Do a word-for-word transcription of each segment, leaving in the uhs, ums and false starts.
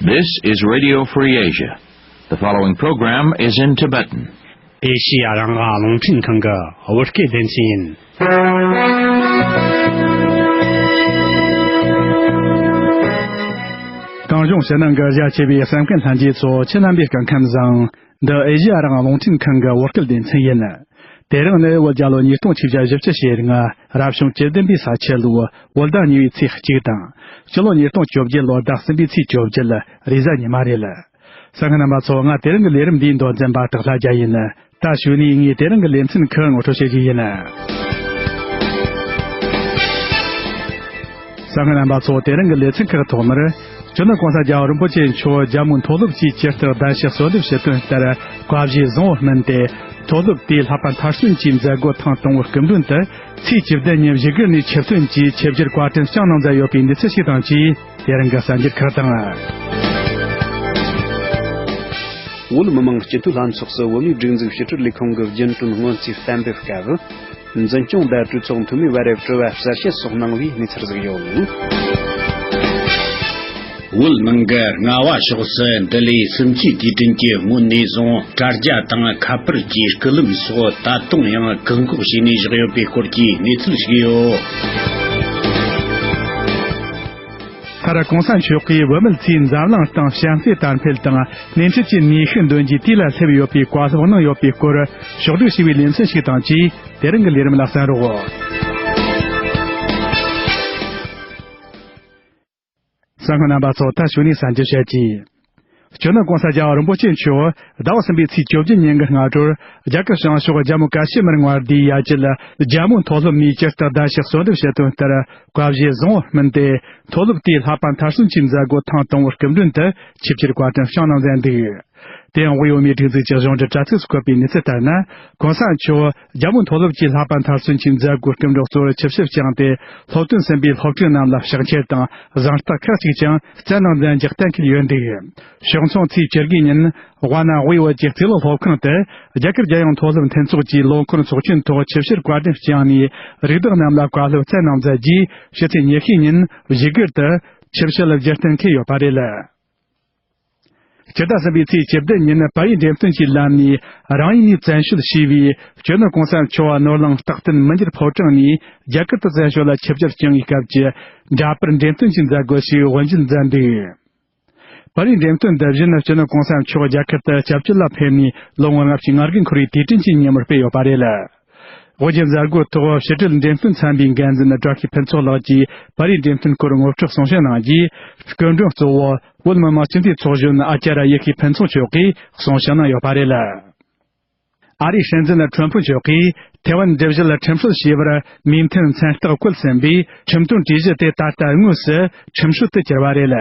This is Radio Free Asia. The following program is in Tibetan. ཨེ་ཤི་ཡ་རང་དབང་རླུང་འཕྲིན་ཁང་གི་བོད་སྐད་སྡེ་ཚན་ཡིན། གངས་ལྗོངས་ཕྱི་ནང་གི་རྒྱ་ཆེ་བའི་གསན་མཁན་ལྷན་རྒྱས་ཚོ་ཁྱེད་རྣམ་པའི་སྐུ་ཁམས་བཟང་། འདི་ཨེ་ཤི་ཡ་རང་དབང་རླུང་འཕྲིན་ཁང་གི་བོད་སྐད་སྡེ་ཚན་ཡིན། དེ་རིང་ནི་བོད་རྒྱལ་ལོ་ཉིས་སྟོང་ཆིག་བརྒྱ་བཞི་བཅུ་ཞེ་ལྔ། རབ་བྱུང་བཅུ་བདུན་པའི་ས་ཁྱི་ལོའི་བོད་ཟླ་གཉིས་པའི་ཚེས་གཅིག་དང་། སྤྱི་ལོ་ཉིས་སྟོང་བཅོ་བརྒྱད་ལོའི་ཟླ་གསུམ་པའི་ཚེས་བཅོ་བརྒྱད། རེས་གཟའ་ཉི་མ་རེད། གསན་མཁན་རྣམ་པ་ཚོ། ང་དེ་རིང་གི་ལས་རིམ་འདིའི་མདོ་འཛིན་པ་སྟག་ལྷ་རྒྱལ་ཡིན། ད་གཞུག་ནས་ངས་དེ་རིང་གི་ལེ་ཚན་ཁག་ངོ་སྤྲོད་བྱེད་རྒྱུ་ཡིན། གསན་མཁན་རྣམ་པ་ཚོ། དེ་རིང་གི་ལེ་ཚན་ཁག་ཐོག་མར། སྤྱི་ནོར་གོང་ས་རྒྱལ་བ་རིན་པོ་ཆེ་མཆོག་རྒྱལ་མོའི་མཐོ་སློབ་ཀྱིས་ཇི་ལྟར་གདན་ཞུ་གསོལ་འདེབས་ཞུ་དོན་ལྟར་བཀའ་བཞེས་བཟང་བོར་སྨིན་ཏེ། མཐོ་སློབ་དེའི་ལྷག་པར་མཐར་སོན་གྱི་མཛད་སྒོ་ཐེངས་དང་པོའི་སྐུ་མགྲོན་དུ་ཚེས་བཅུ་བདུན་ཉིན་བཞུགས་སྒར་ནས་ཆིབས་ཐོན་གྱིས་ཆིབས་བསྒྱུར་བཀའ་དྲིན་བསྐྱངས་གནང་མཛད་ཡོད་པའི་གནས་ཚུལ་ཞིག་དང་བཅས། དེ་རིང་གི་གསར་འགྱུར་ཁག་དང་། བོད་མི་མང་སྤྱི་འཐུས་ལྷན་ཚོགས་སུ་བོད་མིའི་སྒྲིག་འཛུགས་ཕྱི་དྲིལ་ལས་ཁུངས་ཀྱི་རྒྱུན་གྲོན་སྔོན་རྩིས་གཏན་འབེབས་སྐབས། འཛིན་སྐྱོང་བརྡ་སྤྲོད་ཚོགས་འཐུས་མི་བར་དྲི་བ་གསལ་བཤད་སོགས་གནང་བའི་གནས་ཚུལ་ཞིག་ཡོད། བོད་ནང་གི་རྔ་བ་ཕྱོགས་སུ་འདི་ལོའི་གསུམ་བཅུའི་དུས་དྲན་གྱི་སྔོན་ནས་བཟུང་དྲ་རྒྱ་དང་ཁ་པར་གྱི་སྐུད་ལམ་སོགས་ད་དུང་ཡང་བཀག་འགོག་བྱས་ནས་བཞག་ཡོད་པའི་སྐོར་གྱི་གནས་ཚུལ་ཞིག་ཡོད། མཐར་གོང་ས་མཆོག་གིས་བོད་མི་ཚོས་འཛམ་གླིང་སྟེང་བྱམས་བརྩེ་དར་འཕེལ་དང་སྣེ་ཁྲིད་ཀྱི་ནུས་ཤུགས་འདོན་རྒྱུའི་དུས་ལ་སླེབས་ཡོད་པའི་བཀའ་སློབ་གནང་ཡོད་པའི་སྐོར་ཕྱོགས་བསྒྲིགས་བྱས་པའི་ལེ་ཚན་ཞིག་དང་བཅས། དེ་རིང་གི་ལས་རིམ་ལ་གསན་རོགས། གསན་མཁན་རྣམ་པ་ཚོ། ད་གཞུག་ནས་གསར་འགྱུར་བཤད་ཀྱི། སྤྱི་ནོར་གོང་ས་རྒྱལ་བ་རིན་པོ་ཆེ་མཆོག་ཟླ་བ་གསུམ་པའི་ཚེས་བཅོ་བརྒྱད་ཉིན་གྱི་སྔ་དྲོར། རྒྱ་གར་བྱང་ཕྱོགས་ཇམ་མུ་ཀ་ཤི་མིར་མངའ་སྡེའི་ཡ་གྱལ་རྒྱལ་མོའི་མཐོ་སློབ་ནས་ཇི་ལྟར་གདན་ཞུ་གསོལ་འདེབས་བྱེད་དོན་ལྟར་བཀའ་བཞེས་བཟང་བོར་སྨིན་ཏེ། མཐོ་སློབ་དེའི་ལྷག་པར་མཐར་སོན་གྱི་མཛད་སྒོ་ཐེངས་དང་པོའི་སྐུ་མགྲོན་དུ་ཆིབས་བསྒྱུར་བཀའ་དྲིན་བསྐྱངས་གནང་མཛད་འདུག། དེ་ཡང་དབུས་བོད་མིའི་སྒྲིག་འཛུགས་ཀྱི་གཞུང་འབྲེལ་དྲ་ཚིགས་སུ་འཁོད་པའི་གནས་ཚུལ་ལྟར་ན། གོང་ས་མཆོག་ཇམ་མུ་མཐོ་སློབ་ཀྱི་ལྷག་པར་མཐར་སོན་གྱི་མཛད་སྒོའི་སྐུ་མགྲོན་གཙོ་བོར་ཆིབས་ཞབས་བསྐྱངས་ཏེ། སློབ་ཐོན་ཟིན་པའི་སློབ་ཕྲུག་རྣམས་ལ་ཕྱག་འཁྱེར་དང་གཟེངས་རྟགས་ཁག་ཅིག་ཀྱང་སྩལ་གནང་མཛད་འཇོག་གཏན་འཁེལ་ཡོད་འདུག། ཕྱོགས་མཚུངས་ཚེས་བཅུ་དགུ་ཉིན་ཝཱ་ཎ་དབུས་བོད་ཀྱི་གཙུག་ལག་སློབ་ཁང་དུ་རྒྱ་གར་རྒྱལ་ཡོངས་མཐོ་སློབ་མཐུན་ཚོགས་ཀྱི་ལོ་འཁོར་ཚོགས་ཆེན་ཐོག་ཆིབས་བསྒྱུར་བཀའ་དྲིན་བསྐྱངས་ནས། རིགས་བདག་རྣམས་ལ་བཀའ་སློབ་སྩལ་གནང་མཛད་རྗེས། ཕྱི་ཚེས་ཉི་ཤུ་ཉིན་བཞུགས་སྒར་དུ་ཆིབས་ཞལ་བསྒྱུར་གཏན་འཁེལ་ཡོད་པ་རེད། སྤྱི་ཟླ་གསུམ་པའི་ཚེས་བཅུ་བདུན་ཉིན་པར་རིས་འགྲེམས་སྟོན་གྱི་ལམ་ནས་རང་ཡུལ་ནས་བཙན་བྱོལ་ཞེས་པའི་སྤྱི་ནོར་གོང་ས་མཆོག་ནོར་གླིང་རྟག་བརྟན་མི་འགྱུར་ཕོ་བྲང་ནས་རྒྱ་གར་དུ་བཙན་བྱོལ་ལ་ཆིབས་བསྒྱུར་བསྐྱངས་པའི་སྐབས་ཀྱི་འདྲ་པར་འགྲེམས་སྟོན་གྱི་མཛད་སྒོ་ཞིག་དབུ་འབྱེད་མཛད་འདུག། པར་རིས་འགྲེམས་སྟོན་འདི་བཞིན་སྤྱི་ནོར་གོང་ས་མཆོག་རྒྱ་གར་དུ་སྐྱབས་བཅོལ་ལ་ཕེབས་ནས་ལོ་ངོ་ལྔ་བཅུ་ང་དགུ་འཁོར་བའི་དུས་དྲན་གྱི་ཉིན་མོར་སྤེལ་ཡོད་པ་རེད། དབུ་འབྱེད་མཛད་སྒོའི་ཐོག་ཕྱི་དྲིལ་འགྲེམས་སྟོན་ཚན་པའི་འགན་འཛིན་བཀྲ་ཤིས་ཕུན་ཚོགས་ལགས་ཀྱིས་པར་རིས་འགྲེམས་སྟོན་སྐོར་ངོ་སྤྲོད་གསུང་བཤད་གནང་རྗེས། སྐུ་མགྲོན་གཙོ་བོ་བོད་མི་མང་སྤྱི་འཐུས་ཚོགས་གཞོན་ཨ་ཅར་ཡེ་ཤེས་ཕུན་ཚོགས་མཆོག་གིས་གསུང་བཤད་གནང་ཡོད་པ་རེད། ཨ་རིའི་སྲིད་འཛིན་ཁྲོམ་ཕུ་མཆོག་གིས་ཐེ་ཝན་འགྲུལ་བཞུད་ཁྲིམས་སྲོལ་ཞེས་པར་མོས་མཐུན་མཚན་རྟགས་བཀོད་ཟིན་པའི་ཁྲིམས་དོན་གྲོས་གཞི་དེ་ད་ལྟ་དངོས་སུ་ཁྲིམས་སྲོལ་དུ་གྱུར་པ་རེད།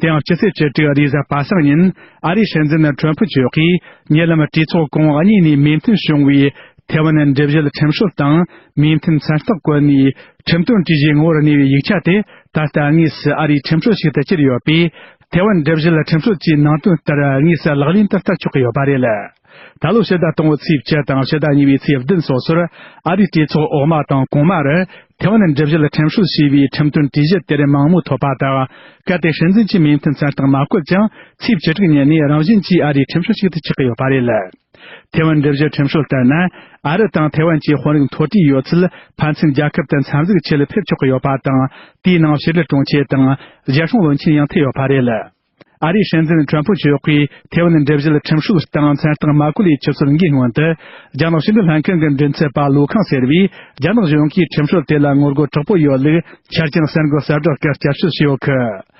དེའང་སྤྱི་ཚེས་བཅུ་དྲུག་རེས་གཟའ་པ་སངས་ཉིན་ཨ་རིའི་སྲིད་འཛིན་ཁྲོམ་ཕུ་མཆོག་གིས་ཉེ་ལམ་གྲོས་ཚོགས་གོང་འོག་གཉིས་ནས་མོས་མཐུན་བྱུང་བའི་ཐེ་ཝན་འགྲུལ་བཞུད་ཁྲིམས་སྲོལ་དང་མོས་མཐུན་མཚན་རྟགས་བཀོད་ནས་ཁྲིམས་དོན་གྲོས་གཞིའི་ངོ་བོར་གནས་པའི་ཡིག་ཆ་དེ་ད་ལྟ་དངོས་སུ་ཨ་རིའི་ཁྲིམས་སྲོལ་ཞིག་ཏུ་གྱུར་ཡོད་པས། ཐེ་ཝན་འགྲུལ་བཞུད་ཁྲིམས་སྲོལ་གྱི་ནང་དོན་ལྟར་དངོས་སུ་ལག་ལེན་དུ་བསྟར་ཆོག་གི་ཡོད་པ་རེད། ད་ལོ་ཕྱི་ཟླ་དང་པོའི་ཚེས་བཅུ་དང་ཕྱི་ཟླ་གཉིས་པའི་ཚེས་བདུན་སོ་སོར་ཨ་རིའི་གྲོས་ཚོགས་འོག་མ་དང་གོང་མར་ཐེ་ཝན་འགྲུལ་བཞུད་ཁྲིམས་སྲོལ་ཞེས་པའི་ཁྲིམས་དོན་གྲོས་གཞི་དེར་མང་མོས་ཐོབ་པ་དང་། གལ་ཏེ་སྲིད་འཛིན་གྱིས་མོས་མཐུན་མཚན་རྟགས་མ་བཀོད་ཀྱང་ཚེས་བཅུ་དྲུག་ཉིན་ནས་རང་བཞིན་གྱིས་ཨ་རིའི་ཁྲིམས་སྲོལ་ཞིག་ཏུ་ཆགས་ཀྱི་ཡོད་པ་རེད། ཐེ་ཝན་འགྲུལ་བཞུད་ཁྲིམས་སྲོལ་ལྟར་ན། ཨ་རི་དང་ཐེ་ཝན་གྱི་དཔོན་རིགས་མཐོ་གྲས་ཡོད་ཚད་ཕན་ཚུན་རྒྱལ་ཁབ་ཏུ་འཚམས་གཟིགས་ཆེད་ཕེབས་ཆོག་གི་ཡོད་པ་དང་། དེའི་ནང་ཕྱི་དྲིལ་དྲུང་ཆེ་དང་རྒྱལ་སྲུང་བློན་ཆེན་ཡང་ཐེ་ཡོད་པ་རེད། ཨ་རིའི་སྲིད་འཛིན་ཁྲོམ་ཕུ་མཆོག་གིས་ཐེ་ཝན་འགྲུལ་བཞུད་ཁྲིམས་སྲོལ་དང་མཚན་རྟགས་མ་བཀོད་པའི་ཆུ་ཚོད་འགའི་སྔོན་དུ། རྒྱ་ནག་ཕྱི་འབྲེལ་ལྷན་ཁང་གི་མགྲིན་ཚབ་པ་ལུའུ་ཁང་ཟེར་བས། རྒྱ་ནག་གཞུང་གིས་ཁྲིམས་སྲོལ་དེ་ལ་ངོ་རྒོལ་དྲག་པོ་ཡོད་ལུགས་ཆ་རྐྱེན་གསར་འགོད་གསལ་བསྒྲགས་སྐབས་བསྐྱར་བཅོས་བྱས་ཡོད་གི།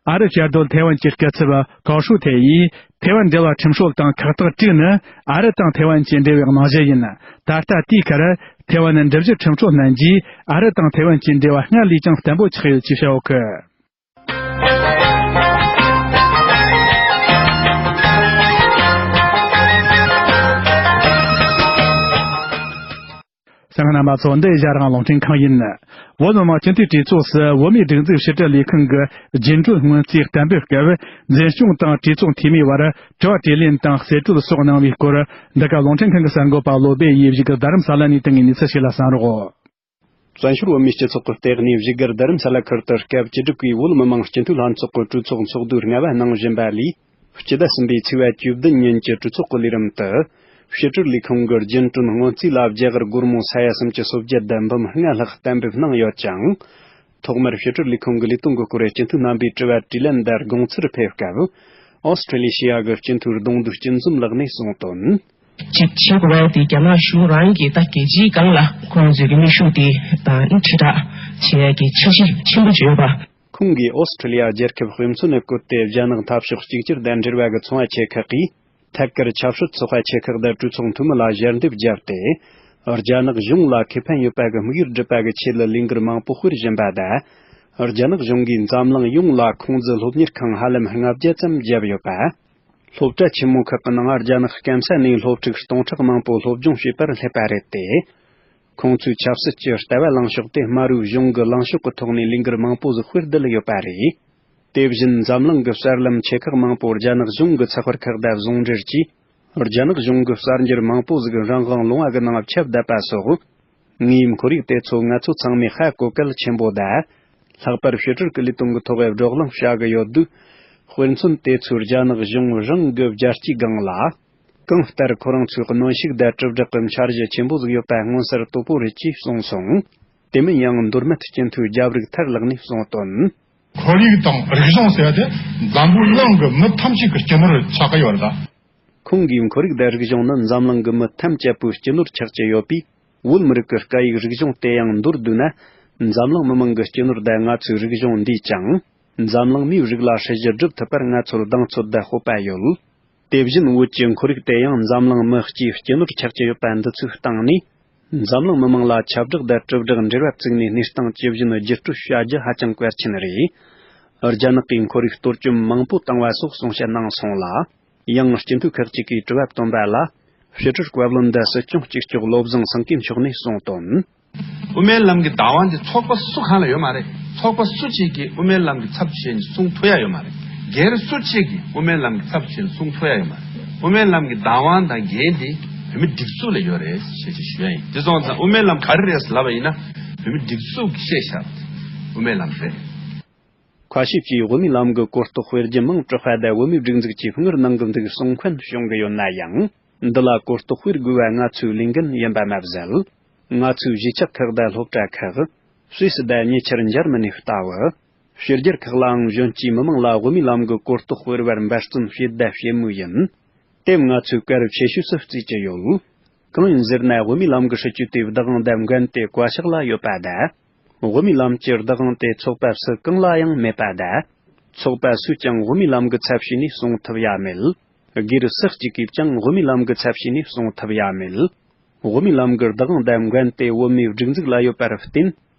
ཨ་རི་བཅའ་སྡོད་ཐེ་ཝན་གྱི་སྐུ་ཚབ་ཀའོ་ཧྲུའུ་ཐེ་ཡིས། ཐེ་ཝན་འབྲེལ་བ་ཁྲིམས་སྲོལ་དང་ཁག་ཐེག་དྲུག་ནི་ཨ་རི་དང་ཐེ་ཝན་གྱི་འབྲེལ་བའི་རྨང་གཞི་ཡིན། ད་ལྟ་དེའི་ཁར་ཐེ་ཝན་འགྲུལ་བཞུད་ཁྲིམས་སྲོལ་བསྣན་རྗེས་ཨ་རི་དང་ཐེ་ཝན་གྱི་འབྲེལ་བ་སྔར་ལས་ཀྱང་བརྟན་པོ་ཆགས་ཡོད་ཅེས་བཤད་ཡོད་གི། གསན་མཁན་རྣམ་པ་ཚོ། འདི་ཨེ་ཤ་ཡ་རང་དབང་རླུང་འཕྲིན་ཁང་ཡིན། བོད་མི་མང་སྤྱི་འཐུས་གྲོས་ཚོགས་སུ་བོད་མིའི་སྒྲིག་འཛུགས་ཕྱི་དྲིལ་ལས་ཁུངས་ཀྱི་རྒྱུན་གྲོན་སྔོན་རྩིས་གཏན་འབེབས་སྐབས། འཛིན་སྐྱོང་དང་གྲོས་ཚོགས་འཐུས་མིའི་བར་དྲི་བ་དྲིས་ལན་དང་གསེད་བཀྲོལ་སོགས་གནང་བའི་སྐོར། འདི་ག་རླུང་འཕྲིན་ཁང་གི་གསར་འགོད་པ་བློ་སྦེ་ཡེ་བཞུགས་རྡ་རམ་ས་ལ་ནས་བཏང་བའི་གནས་ཚུལ་ཞིག་ལ་གསན་རོགས། བཙན་བྱོལ་བོད་མིའི་སྤྱི་ཚོགས་ཀྱི་ལྟེ་གནས་བཞུགས་སྒར་རྡ་རམ་ས་ལ་ཁུལ་དུ་སྐབས་བཅུ་དྲུག་པའི་བོད་མི་མང་སྤྱི་འཐུས་ལྷན་ཚོགས་ཀྱི་གྲོས་ཚོགས་ཚོགས་དུས་ལྔ་པ་གནང་བཞིན་པ་ལས། སྤྱི་ཟླ་གསུམ་པའི་ཚེས་པ་བཅུ་བདུན་ཉིན་གྱི་གྲོས་ཚོགས་ཀྱི་ལས་རིམ་དུ། ཕྱི་དྲིལ་ལས་ཁང་གི་རྒྱུན་གྲོན་སྔོན་རྩིས་ལ་རྒྱ་གར་སྒོར་མོ་ས་ཡ་སུམ་ཅུ་སོ་བརྒྱད་དང་འབུམ་ལྔ་ལྷག་གཏན་འབེབས་གནང་ཡོད་ཅིང་། ཐོག་མར་ཕྱི་དྲིལ་ལས་ཁང་གི་ལས་དོན་གྱི་སྐོར་སྤྱི་འཐུས་རྣམ་པས་དྲི་བ་དྲིས་ལན་དང་དགོངས་ཚུལ་ཕེབས་སྐབས། ཨོ་སི་ཁྲི་ལི་ཤི་ཡ་གི་སྤྱི་འཐུས་གདོང་འདུས་སྐྱིད་འཛོམས་ལགས་ནས་གསུངས་དོན། ཅིག་བྱེད་དགོས་པ་དེ་རྒྱ་ནག་གཞུང་རང་གིས་ད་རྒྱལ་སྤྱིའི་སྒང་ལ་ཁོང་ཚོའི་གི་མི་ཤུགས་དེ་དང་ཁྲི་ཕྲག་བྱེད་ཡ་གི་འཆར་གཞི་ཆེན་པོ་ཅིག་ཡོད་པ། ཁོང་གིས་ཨོ་སི་ཁྲི་ལི་ཡ་རྒྱལ་ཁབ་དཔེ་མཚོན་ནས་བཀོད་དེ། རྒྱ་ནག་འཐབ་ཕྱོགས་གཅིག་གྱུར་དང་འབྲེལ་བ་གི་ཚོང་པ་ཆེ་ཁག་གིས་ཐད་ཀར་ཆབ་སྲིད་ཚོགས་པ་ཆེ་ཁག་དང་གྲོས་ཚོགས་འཐུས་མི་ལ་ཞལ་འདེབས་བརྒྱབ་སྟེ། རྒྱ་ནག་གཞུང་ལ་ཁེ་ཕན་ཡོད་པ་གི་དམིགས་ཡུལ་སྒྲུབ་པ་གི་ཆེད་ལ་ལས་འགུལ་མང་པོ་སྤེལ་བཞིན་པ་དང་། རྒྱ་ནག་གཞུང་གིས་འཛམ་གླིང་ཡོངས་ལ་ཁོང་ཚོའི་སློབ་གཉེར་ཁང་ཧ་ལམ་ལྔ་བརྒྱ་ཙམ་བརྒྱབ་ཡོད་པ། སློབ་གྲྭ་ཆེན་མོ་ཁག་གི་ནང་རྒྱ་ནག་སྐམ་ས་ནས་སློབ་ཕྲུག་སྟོང་ཕྲག་མང་པོ་སློབ་སྦྱོང་བྱེད་པར་སླེབས་པ་རེད་དེ། ཁོང་ཚོས་ཆབ་སྲིད་ཀྱི་ལྟ་བ་ལངས་ཕྱོགས་དེ་དམར་པོའི་གཞུང་གི་ལངས་ཕྱོགས་ཀྱི་ཐོག་ནས་ལས་འགུལ་མང་པོ་ཟིག་སྤེལ་བསྡད་ཡོད་པ་རེད། དེ་བཞིན་འཛམ་གླིང་གི་གསར་ལམ་ཆེ་ཁག་མང་པོ་རྒྱ་ནག་གཞུང་གི་ཚགས་པར་ཁག་དང་ཟུང་འབྲེལ་གྱིས། རྒྱ་ནག་གཞུང་གི་གསར་འགྱུར་མང་པོ་ཟིག་རང་དབང་ལུང་པ་གི་ནང་ཁྱབ་བསྡད་པ་སོགས། ངའི་ཁོར་ཡུག་དེ་ཚོ་ང་ཚོ་ཚང་མས་ཧ་གོ་གལ་ཆེན་པོ་དང་། ལྷག་པར་ཕྱི་དྲིལ་གྱི་ལས་དོན་གྱི་ཐོག་བགྲོ་གླེང་བྱ་གི་ཡོད་དུས། དཔེ་མཚོན་དེ་ཚོའི་རྒྱ་ནག་གཞུང་རང་གི་རྒྱལ་སྤྱིའི་སྒང་ལ། གང་ལྟར་ཁོ་རང་ཚོའི་གནོན་ཤུགས་དང་དྲིལ་བསྒྲགས་ཀྱི་འཆར་གཞི་ཆེན་པོ་ཟིག་ཡོད་པ་མངོན་གསལ་དོད་པོ་རེད་ཅེས་གསུངས་སོང་། དེ་མིན་ཡང་མདོ་སྨད་སྤྱི་འཐུས་རྒྱབ་རིགས་ཐར་ལགས་ནས་གསུངས་དོན། ཁོར་ཡུག་དང་རིག་གཞུང་ཟེར་ཡ་དེ་འཛམ་བུའི་གླིང་གི་མི་ཐམས་ཅད་ཀྱི་སྤྱི་ནོར་ཆགས་ཀྱི་ཡོད་རེད་ད། ཁོང་གིས་ཁོར་ཡུག་དང་རིག་གཞུང་ནི་འཛམ་གླིང་གི་མི་ཐམས་ཅད་པོའི་སྤྱི་ནོར་ཆགས་ཀྱི་ཡོད་པས། བོད་མི་རིགས་ཀྱི་སྐད་ཡིག་རིག་གཞུང་དེ་ཡང་མདོར་བསྡུས་ན། འཛམ་གླིང་མི་མང་གི་སྤྱི་ནོར་དང་ང་ཚོའི་རིག་གཞུང་འདིས་ཀྱང་། འཛམ་གླིང་མིའི་རིགས་ལ་སྲི་ཞུ་སྒྲུབ་ཐུབ་པར་ང་ཚོར་གདེང་ཚོད་དང་སྤོབས་པ་ཡོད། དེ་བཞིན་བོད་ཀྱི་ཁོར་ཡུག་དེ་ཡང་འཛམ་གླིང་མི་སྤྱིའི་སྤྱི་ནོར་ཆགས་ཀྱི་ཡོད་པ་འདི་ཚོའི་སྟེང་ནས། འཛམ་གླིང་མི་མང་ལ་ཁྱབ་བསྒྲགས་དང་དྲིལ་བསྒྲགས་འབྲེལ་བ་བཙུགས་ནས་གནས་སྟངས་ཇི་བཞིན་བརྒྱུད་སྤྲོད་བྱ་རྒྱུ་ཧ་ཅང་གལ་ཆེན་རེད། རྒྱ་ནག་གིས་ཁོར་ཡུག་གཏོར་བཅོམ་མང་པོ་བཏང་བ་སོགས་གསུང་བཤད་གནང་སོང་ལ། ཡང་སྤྱི་འཐུས་ཁག་ཅིག་གིས་དྲི་བ་བཏོན་པ་ལ། ཕྱི་དྲིལ་བཀའ་བློན་དང་སྲིད་སྐྱོང་གཅིག་ལྕོགས་བློ་བཟང་སེང་གེ་མཆོག་ནས་གསུངས་དོན། དབུ་མའི་ལམ་གྱི་བདག་དབང་དེ་ཚོགས་པ་སུ་གང་ལ་ཡོད་མ་རེད། ཚོགས་པ་སུ་གཅིག་གིས་དབུ་མའི་ལམ་གྱི་ཚབ་བྱས་ནས་གསུང་ཐུབ་ཡ་ཡོད་མ་རེད། སྒེར་སུ་གཅིག་གིས་དབུ་མའི་ལམ་གྱི་ཚབ་བྱས་ནས་གསུང་ཐུབ་ཡ་ཡོད་མ་རེད། དབུ་མའི་ལམ་གྱི་བདག་དབང་དང་འགན་དེ་བོད་མི་སྒྲིག་འཛུགས་ལ་ཡོད་རེད་ཞེས་ཞུ་ཡ་ཡིན། དེ་སོང་ཙང་དབུ་མའི་ལམ་ག་རེ་རེད་ལབ་པ་ཡིན་ན། བོད་མི་སྒྲིག་འཛུགས་ཀྱིས་བཤད་བཞག་དབུ་མའི་ལམ་རེད། ཁ་ཤས་ཀྱིས་དབུ་མའི་ལམ་གྱི་གོ་རྟོགས་སྤེལ་རྒྱུ་མིན་དྲག་པ་དང་བོད་མིའི་སྒྲིག་འཛུགས་ཀྱིས་དངུལ་གནང་གི་འདུག་གསུང་མཁན་བྱུང་གི་ཡོད་ན་ཡང་། འདི་ལ་གོ་རྟོགས་སྤེལ་དགོས་པ་ང་ཚོའི་ལས་འགན་ཡིན་པ་མ་ཟད། ང་ཚོའི་གཞིས་ཆགས་ཁག་དང་སློབ་གྲྭ་ཁག་སུད་སི་དང་ཉེ་ཆར་འཇར་མ་ནི་ལྟ་བུ། ཕྱི་རྒྱལ་ཁག་ལའང་གཞོན་སྐྱེས་མི་མང་ལ་དབུ་མའི་ལམ་གྱི་གོ་རྟོགས་སྤེལ་བར་འབད་བརྩོན་བྱེད་བདའ་བྱེད་མུས་ཡིན། དེ་ང་ཚོས་གལ་ཆེ་ཤོས་སུ་བརྩི་གི་ཡོད། གང་ཡིན་ཟེར་ན། དབུ་མའི་ལམ་གྱི་སྲིད་བྱུས་དེ་བདག་དབང་དང་འགན་དེ་བཀའ་ཤག་ལ་ཡོད་པ་དང་། དབུ་མའི་ལམ་གྱི་བདག་དབང་དེ་ཚོགས་པ་སུ་གང་ལ་ཡང་མེད་པ་དང་། ཚོགས་པ་སུས་ཀྱང་དབུ་མའི་ལམ་གྱི་ཚབ་བྱས་ནས་གསུང་ཐུབ་ཡ་མེད། སྒེར་སུ་གཅིག་གིས་ཀྱང་དབུ་མའི་ལམ་གྱི་ཚབ་བྱས་ནས་གསུང་ཐུབ་ཡ་མེད། དབུ་མའི་ལམ་གྱི་བདག་དབང་དང་འགན་དེ་བོད་མིའི་སྒྲིག་འཛུགས་ལ་ཡོད་པར་བརྟེན།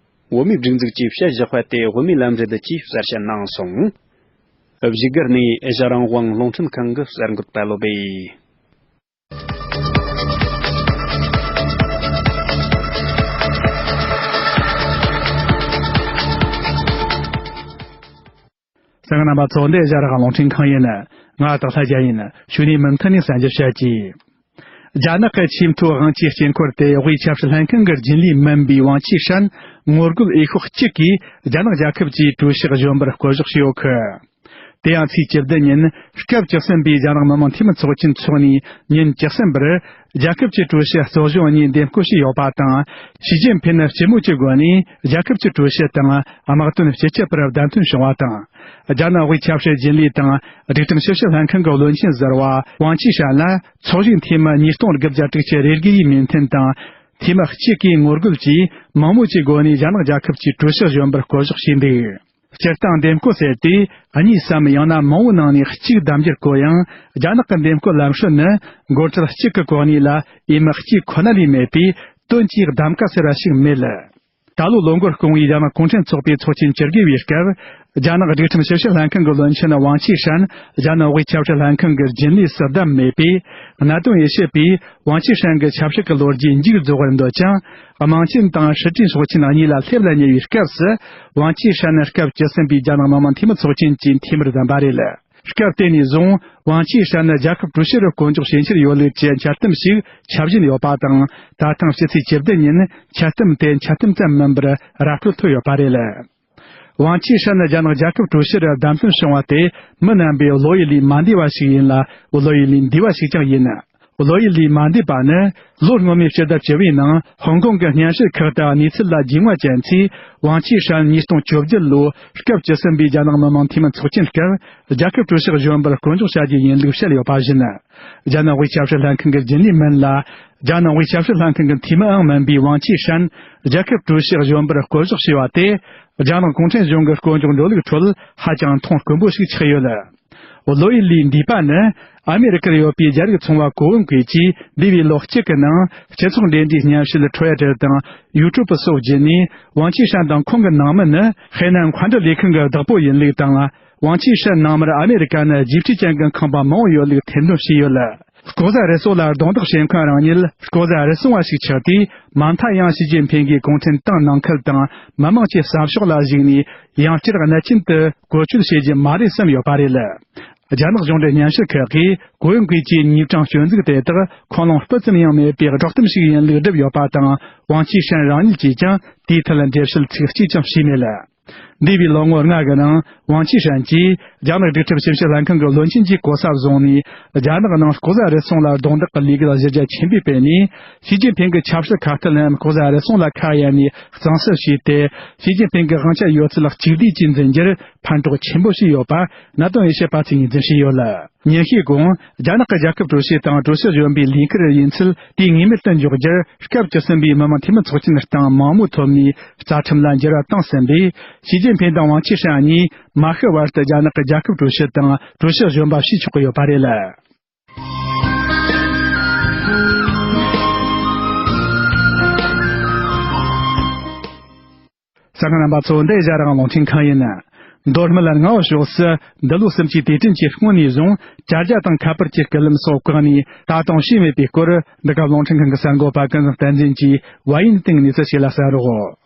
བོད་མིའི་སྒྲིག་འཛུགས་ཀྱིས་བཤད་བཞག་པ་དེ་དབུ་མའི་ལམ་རེད་ཅེས་གསལ་བཤད་གནང་སོང་། བཞུགས་སྒར་ནས་ཨེ་ཤ་རང་དབང་རླུང་འཕྲིན་ཁང་གི་གསར་འགོད་པ་བློ་བྷེ། གསན་མཁན་རྣམ་པ་ཚོ། འདི་ཨེ་ཤ་རང་དབང་རླུང་འཕྲིན་ཁང་ཡིན། ང་སྟག་ལྷ་རྒྱལ་ཡིན། ཞུ་ནས་མུ་མཐུད་ནས་གསན་རྒྱུ་བྱ་གྱིས། རྒྱ་ནག་གི་ཆེས་མཐོའི་དབང་ཆའི་དཀྱིལ་འཁོར་དེ་དབུས་ཆབ་སྲིད་ལྷན་ཁང་གི་རྒྱུན་ལས་མིན་པའི་ཝང་ཆི་ཧྲན་ངོ་རྒོལ་འོས་ཤོག་གཅིག་གིས་རྒྱ་ནག་རྒྱལ་ཁབ་ཀྱི་ཀྲུའུ་ཞི་གཞོན་པར་བསྐོ་གཞག་བྱས་ཡོད་གི། དེ་ཡང་ཚེས་བཅུ་བདུན་ཉིན་སྐབས་བཅུ་གསུམ་པའི་རྒྱ་ནག་མི་དམངས་འཐུས་མི་ཚོགས་ཆེན་འཚོགས་ནས་ཉིན་བཅུ་གསུམ་པར། རྒྱལ་ཁབ་ཀྱི་ཀྲུའུ་ཞི་གཙོ་གཞོན་གཉིས་འདེམས་བསྐོ་བྱས་ཡོད་པ་དང་། ཞི་ཅིན་ཕིན་ནི་སྤྱི་མོས་ཀྱི་སྒོ་ནས་རྒྱལ་ཁབ་ཀྱི་ཀྲུའུ་ཞི་དང་དམག་དོན་སྤྱི་ཁྱབ་པར་བདམས་ཐོན་བྱུང་བ་དང་། རྒྱ་ནག་དབུས་ཆབ་སྲིད་རྒྱུན་ལས་དང་སྒྲིག་ཁྲིམས་ཞིབ་བཤེར་ལྷན་ཁང་གི་བློན་ཆེན་ཟུར་པ་ཝང་ཆི་ཧྲན་ལ་ཚོགས་ཞུགས་འཐུས་མི་ཉིས་སྟོང་དགུ་བརྒྱ་དྲུག་ཅུ་རེ་དགུ་ཡི་མོས་མཐུན་དང་། འཐུས་མི་གཅིག་གིས་ངོ་རྒོལ་གྱིས་མང་མོས་ཀྱི་སྒོ་ནས་རྒྱ་ནག་རྒྱལ་ཁབ་ཀྱི་ཀྲུའུ་ཞི་གཞོན་པར་བསྐོ་གཞག་བྱས་འདུག་སྤྱིར་བཏང་འདེམས་བསྐོ་ཟེར་དུས་གཉིས་སམ་ཡང་ན་མང་བོའི་ནང་ནས་གཅིག་གདམ་རྒྱུར་གོ་ཡང་། རྒྱ་ནག་གི་འདེམས་བསྐོ་ལམ་སྲོལ་ནི་འགོ་ཁྲིད་གཅིག་གི་གོ་གནས་ལ་འོས་མི་གཅིག་ཁོ་ན་ལས་མེད་པས། དོན་གྱིས་གདམ་ག་ཟེར་བ་ཞིག་མེད། ད་ལོ་ལོ་འགོར་སྐུང་བའི་རྒྱ་ནག་གུང་ཁྲན་ཚོགས་པའི་ཚོགས་ཆེན་བཅུ་དགུ་བའི་སྐབས། རྒྱ་ནག་སྒྲིག་ཁྲིམས་ཞིབ་བཤེར་ལྷན་ཁང་གི་བློན་ཆེན་ཝང་ཆི་ཧྲན་རྒྱ་ནག་དབུས་ཆབ་སྲིད་ལྷན་ཁང་གི་རྒྱུན་ལས་སུ་བདམས་མེད་པས། གནད་དོན་འོས་བྱེད་པས་ཝང་ཆི་ཧྲན་གྱི་ཆབ་སྲིད་ཀྱི་ལོ་རྒྱུས་མཇུག་རྫོགས་པར་འདོད་ཀྱང་། དམངས་ཆེན་དང་སྲིད་གྲོས་ཚོགས་ཆེན་གཉིས་ལ་སླེབས་ལ་ཉེ་བའི་སྐབས་སུ། ཝང་ཆི་ཧྲན་ནི་སྐབས་བཅུ་གསུམ་པའི་རྒྱ་ནག་མི་དམངས་འཐུས་མི་ཚོགས་ཆེན་གྱི་འཐུས་མིར་འདེམས་པ་རེད། སྐབས་དེ་ནས་བཟུང་ཝང་ཆི་ཧྲན་ནི་རྒྱལ་ཁབ་ཀྲུའུ་ཞི་རུ་བསྐོ་འཇོག་བྱེད་འཆར་ཡོད་ལུགས་ཀྱི་འཆར་གཏམ་ཞིག་ཁྱབ་བཞིན་ཡོད་པ་དང་། ད་ཐེངས་ཕྱི་ཚེས་བཅུ་བདུན་ཉིན་འཆར་གཏམ་དེ་འཆར་གཏམ་ཙམ་མིན་པར་ར་སྤྲོད་ཐོབ་ཡོད་པ་རེད། ཝང་ཆི་ཧྲན་ནི་རྒྱ་ནག་རྒྱལ་ཁབ་ཀྲུའུ་ཞི་རུ་བདམས་ཐོན་བྱུང་བ་དེ་མི་རྣམ་པའི་བློ་ཡུལ་ལས་མ་འདས་པ་ཞིག་ཡིན་ལ། བློ་ཡུལ་ལས་འདས་པ་ཞིག་ཀྱང་ཡིན། བློ་ཡུལ་ལས་མ་འདས་པ་ནི། ལོ་སྔོན་མའི་ཕྱི་ཟླ་བཅུ་བའི་ནང་ཧོང་ཀོང་གི་སྙན་ཞུ་ཁག་དང་གནས་ཚུལ་ལ་རྒྱུས་མངའ་ཅན་ཚོས། ཝང་ཆི་ཧྲན་ཉིས་སྟོང་བཅོ་བརྒྱད་ལོའི་སྐབས་བཅུ་གསུམ་པའི་རྒྱ་ནག་མི་དམངས་འཐུས་མི་ཚོགས་ཆེན་སྐབས་རྒྱལ་ཁབ་ཀྲུའུ་ཞི་གཞོན་པར་བསྐོ་འཇོག་བྱ་རྒྱུ་ཡིན་ལུགས་བཤད་ཡོད་པ་བཞིན། རྒྱ་ནག་དབུས་ཆབ་སྲིད་ལྷན་ཁང་གི་རྒྱུན་ལས་མིན་ལ། རྒྱ་ནག་དབུས་ཆབ་སྲིད་ལྷན་ཁང་གི་འཐུས་མིའང་མིན་པའི་ཝང་ཆི་ཧྲན་རྒྱལ་ཁབ་ཀྲུའུ་ཞི་གཞོན་པར་བསྐོ་གཞག་བྱས་པ་དེ། རྒྱ་ནག་གུང་ཁྲན་གཞུང་གི་བསྐོ་འཇོག་འགྲོ་ལུགས་ཁྲོད་ཧ་ཅང་མཐོང་དཀོན་པོ་ཞིག་ཆགས་ཡོད། བློ་ཡུལ་ལས་འདས་པ་ནི། ཨ་མེ་རི་ཀར་ཡོད་པའི་རྒྱ་རིགས་ཚོང་བ་གོ་ཝུན་ཀུའེ་ཀྱིས་འདས་པའི་ལོ་གཅིག་གི་ནང་སྤྱི་ཚོགས་འབྲེལ་འདྲིས་སྙན་ཞུ་ལ་ཁྲོའེ་ཊར་དང་ཡུ་ཊུབ་སོགས་བརྒྱུད་ནས། ཝང་ཆི་ཧྲན་དང་ཁོང་གི་ནང་མི་ནི་ཧེ་ནན་མཁའ་འགྲུལ་ལས་ཁུངས་ཀྱི་བདག་པོ་ཡིན་ལུགས་དང་། ཝང་ཆི་ཧྲན་ནང་མིར་ཨ་མེ་རི་ཀ་ནི་རྗེས་ཁྲིད་ཅན་གྱི་ཁང་པ་མང་བོ་ཡོད་ལུགས་ཐེར་འདོན་བྱས་ཡོད། ལྐོག་ཟ་རུལ་སུངས་ལ་རྡུང་རྡེག་བྱེད་མཁན་རང་ཉིད་ལྐོག་ཟ་རུལ་སུངས་པ་ཞིག་ཆགས་དུས། མ་མཐའ་ཡང་ཞི་ཅིན་ཕིང་གིས་གུང་ཁྲན་ཏང་ནང་ཁུལ་དང་མི་དམངས་ཀྱི་བསམ་ཕྱོགས་ལ་གཞིགས་ནས། ཡང་བསྐྱར་གནད་ཅན་དུ་བཀོལ་སྤྱོད་བྱེད་རྒྱུ་མ་རེད་བསམ་ཡོད་པ་རེད། རྒྱ་ནག་གཞུང་འབྲེལ་སྙན་ཞུ་ཁག་གིས་གོ་ཝུན་ཀུའེ་ཀྱི་ཉིས་གྲངས་སྤྱོད་འཛུགས་དེ་དག་ཁུངས་ལུང་སྤུ་ཙམ་ཡང་མེད་པའི་སྒྲོག་གཏམ་ཞིག་ཡིན་ལུགས་བསྒྲུབས་ཡོད་པ་དང་། ཝང་ཆི་ཧྲན་རང་ཉིད་ཀྱིས་ཀྱང་དེའི་ཐད་འགྲེལ་བཤད་ཚིག་གཅིག་ཀྱང་བྱས་མེད། འདས་པའི་ལོ་ངོ་ལྔ་གི་ནང་ཝང་ཆི་ཧྲན་གྱིས་རྒྱ་ནག་སྒྲིག་ཁྲིམས་ཞིབ་བཤེར་ལྷན་ཁང་གི་བློན་ཆེན་གྱི་གོ་ས་བཟུང་ནས། རྒྱ་ནག་ནང་ལྐོག་ཟ་རུལ་སུངས་ལ་རྡུང་རྡེག་གི་ལས་འགུལ་གཞི་རྒྱ་ཆེན་པོས་སྤེལ་ནས། ཞི་ཅིན་ཕིང་གི་ཆབ་སྲིད་ཁ་གཏད་ལའང་ལྐོག་ཟ་རུལ་སུངས་ལ་ཁ་གཡར་ནས་གཙང་སེལ་བྱས་ཏེ། ཞི་ཅིན་ཕིང་གི་དབང་ཆ་ཡོད་ཚད་གཅིག་བསྡུས་ཀྱིས་འཛིན་རྒྱུར་ཕན་གྲོགས་ཆེན་པོ་བྱས་ཡོད་པ། གནད་དོན་དབྱེ་ཞིབ་པ་ཚོས་ངོས་འཛིན་བྱས་ཡོད། ཉིན་ཤས་གོང་རྒྱ་ནག་གི་རྒྱལ་ཁབ་ཀྲུའུ་ཞི་དང་ཀྲུའུ་ཞི་གཞོན་པའི་ལས་འཁུར་ཡིན་ཚུལ་དུས་ངེས་མེད་དུ་འཇོག་རྒྱུར། སྐབས་བཅུ་གསུམ་པའི་མི་དམངས་འཐུས་མི་ཚོགས་ཆེན་སྟེང་མང་མོས་ཐོབ་ནས་རྩ་ཁྲིམས་ལ་འགྱུར་བ་བཏང་ཟིན་པས། ཞི་ཅིན་ཕིང་དང་ཝང་ཆི་ཧྲན་གཉིས་མ་ཤི་བར་དུ་རྒྱ་ནག་གི་རྒྱལ་ཁབ་ཀྲུའུ་ཞི་དང་ཀྲུའུ་ཞི་གཞོན་པ་བྱས་ཆོག་གི་ཡོད་པ་རེད། གསན་མཁན་རྣམ་པ་ཚོ། འདི་ཨེ་ཤ་ཡ་རང་དབང་རླུང་འཕྲིན་ཁང་ཡིན། མདོ་སྨད་རྔ་བ་ཕྱོགས་སུ་འདི་ལོའི་གསུམ་བཅུའི་དུས་དྲན་གྱི་སྔོན་ནས་བཟུང་དྲ་རྒྱ་དང་ཁ་པར་གྱི་སྐུད་ལམ་སོགས་བཀག་ནས་ད་དུང་བྱས་མེད་པའི་སྐོར། འདི་ག་རླུང་འཕྲིན་ཁང་གི་གསར་འགོད་པ་ཀུན་བཟང་བསྟན་འཛིན་གྱིས་བལ་ཡུལ་སྟེང་གནས་ཚུལ་ཞིག་ལ་གསན་རོགས།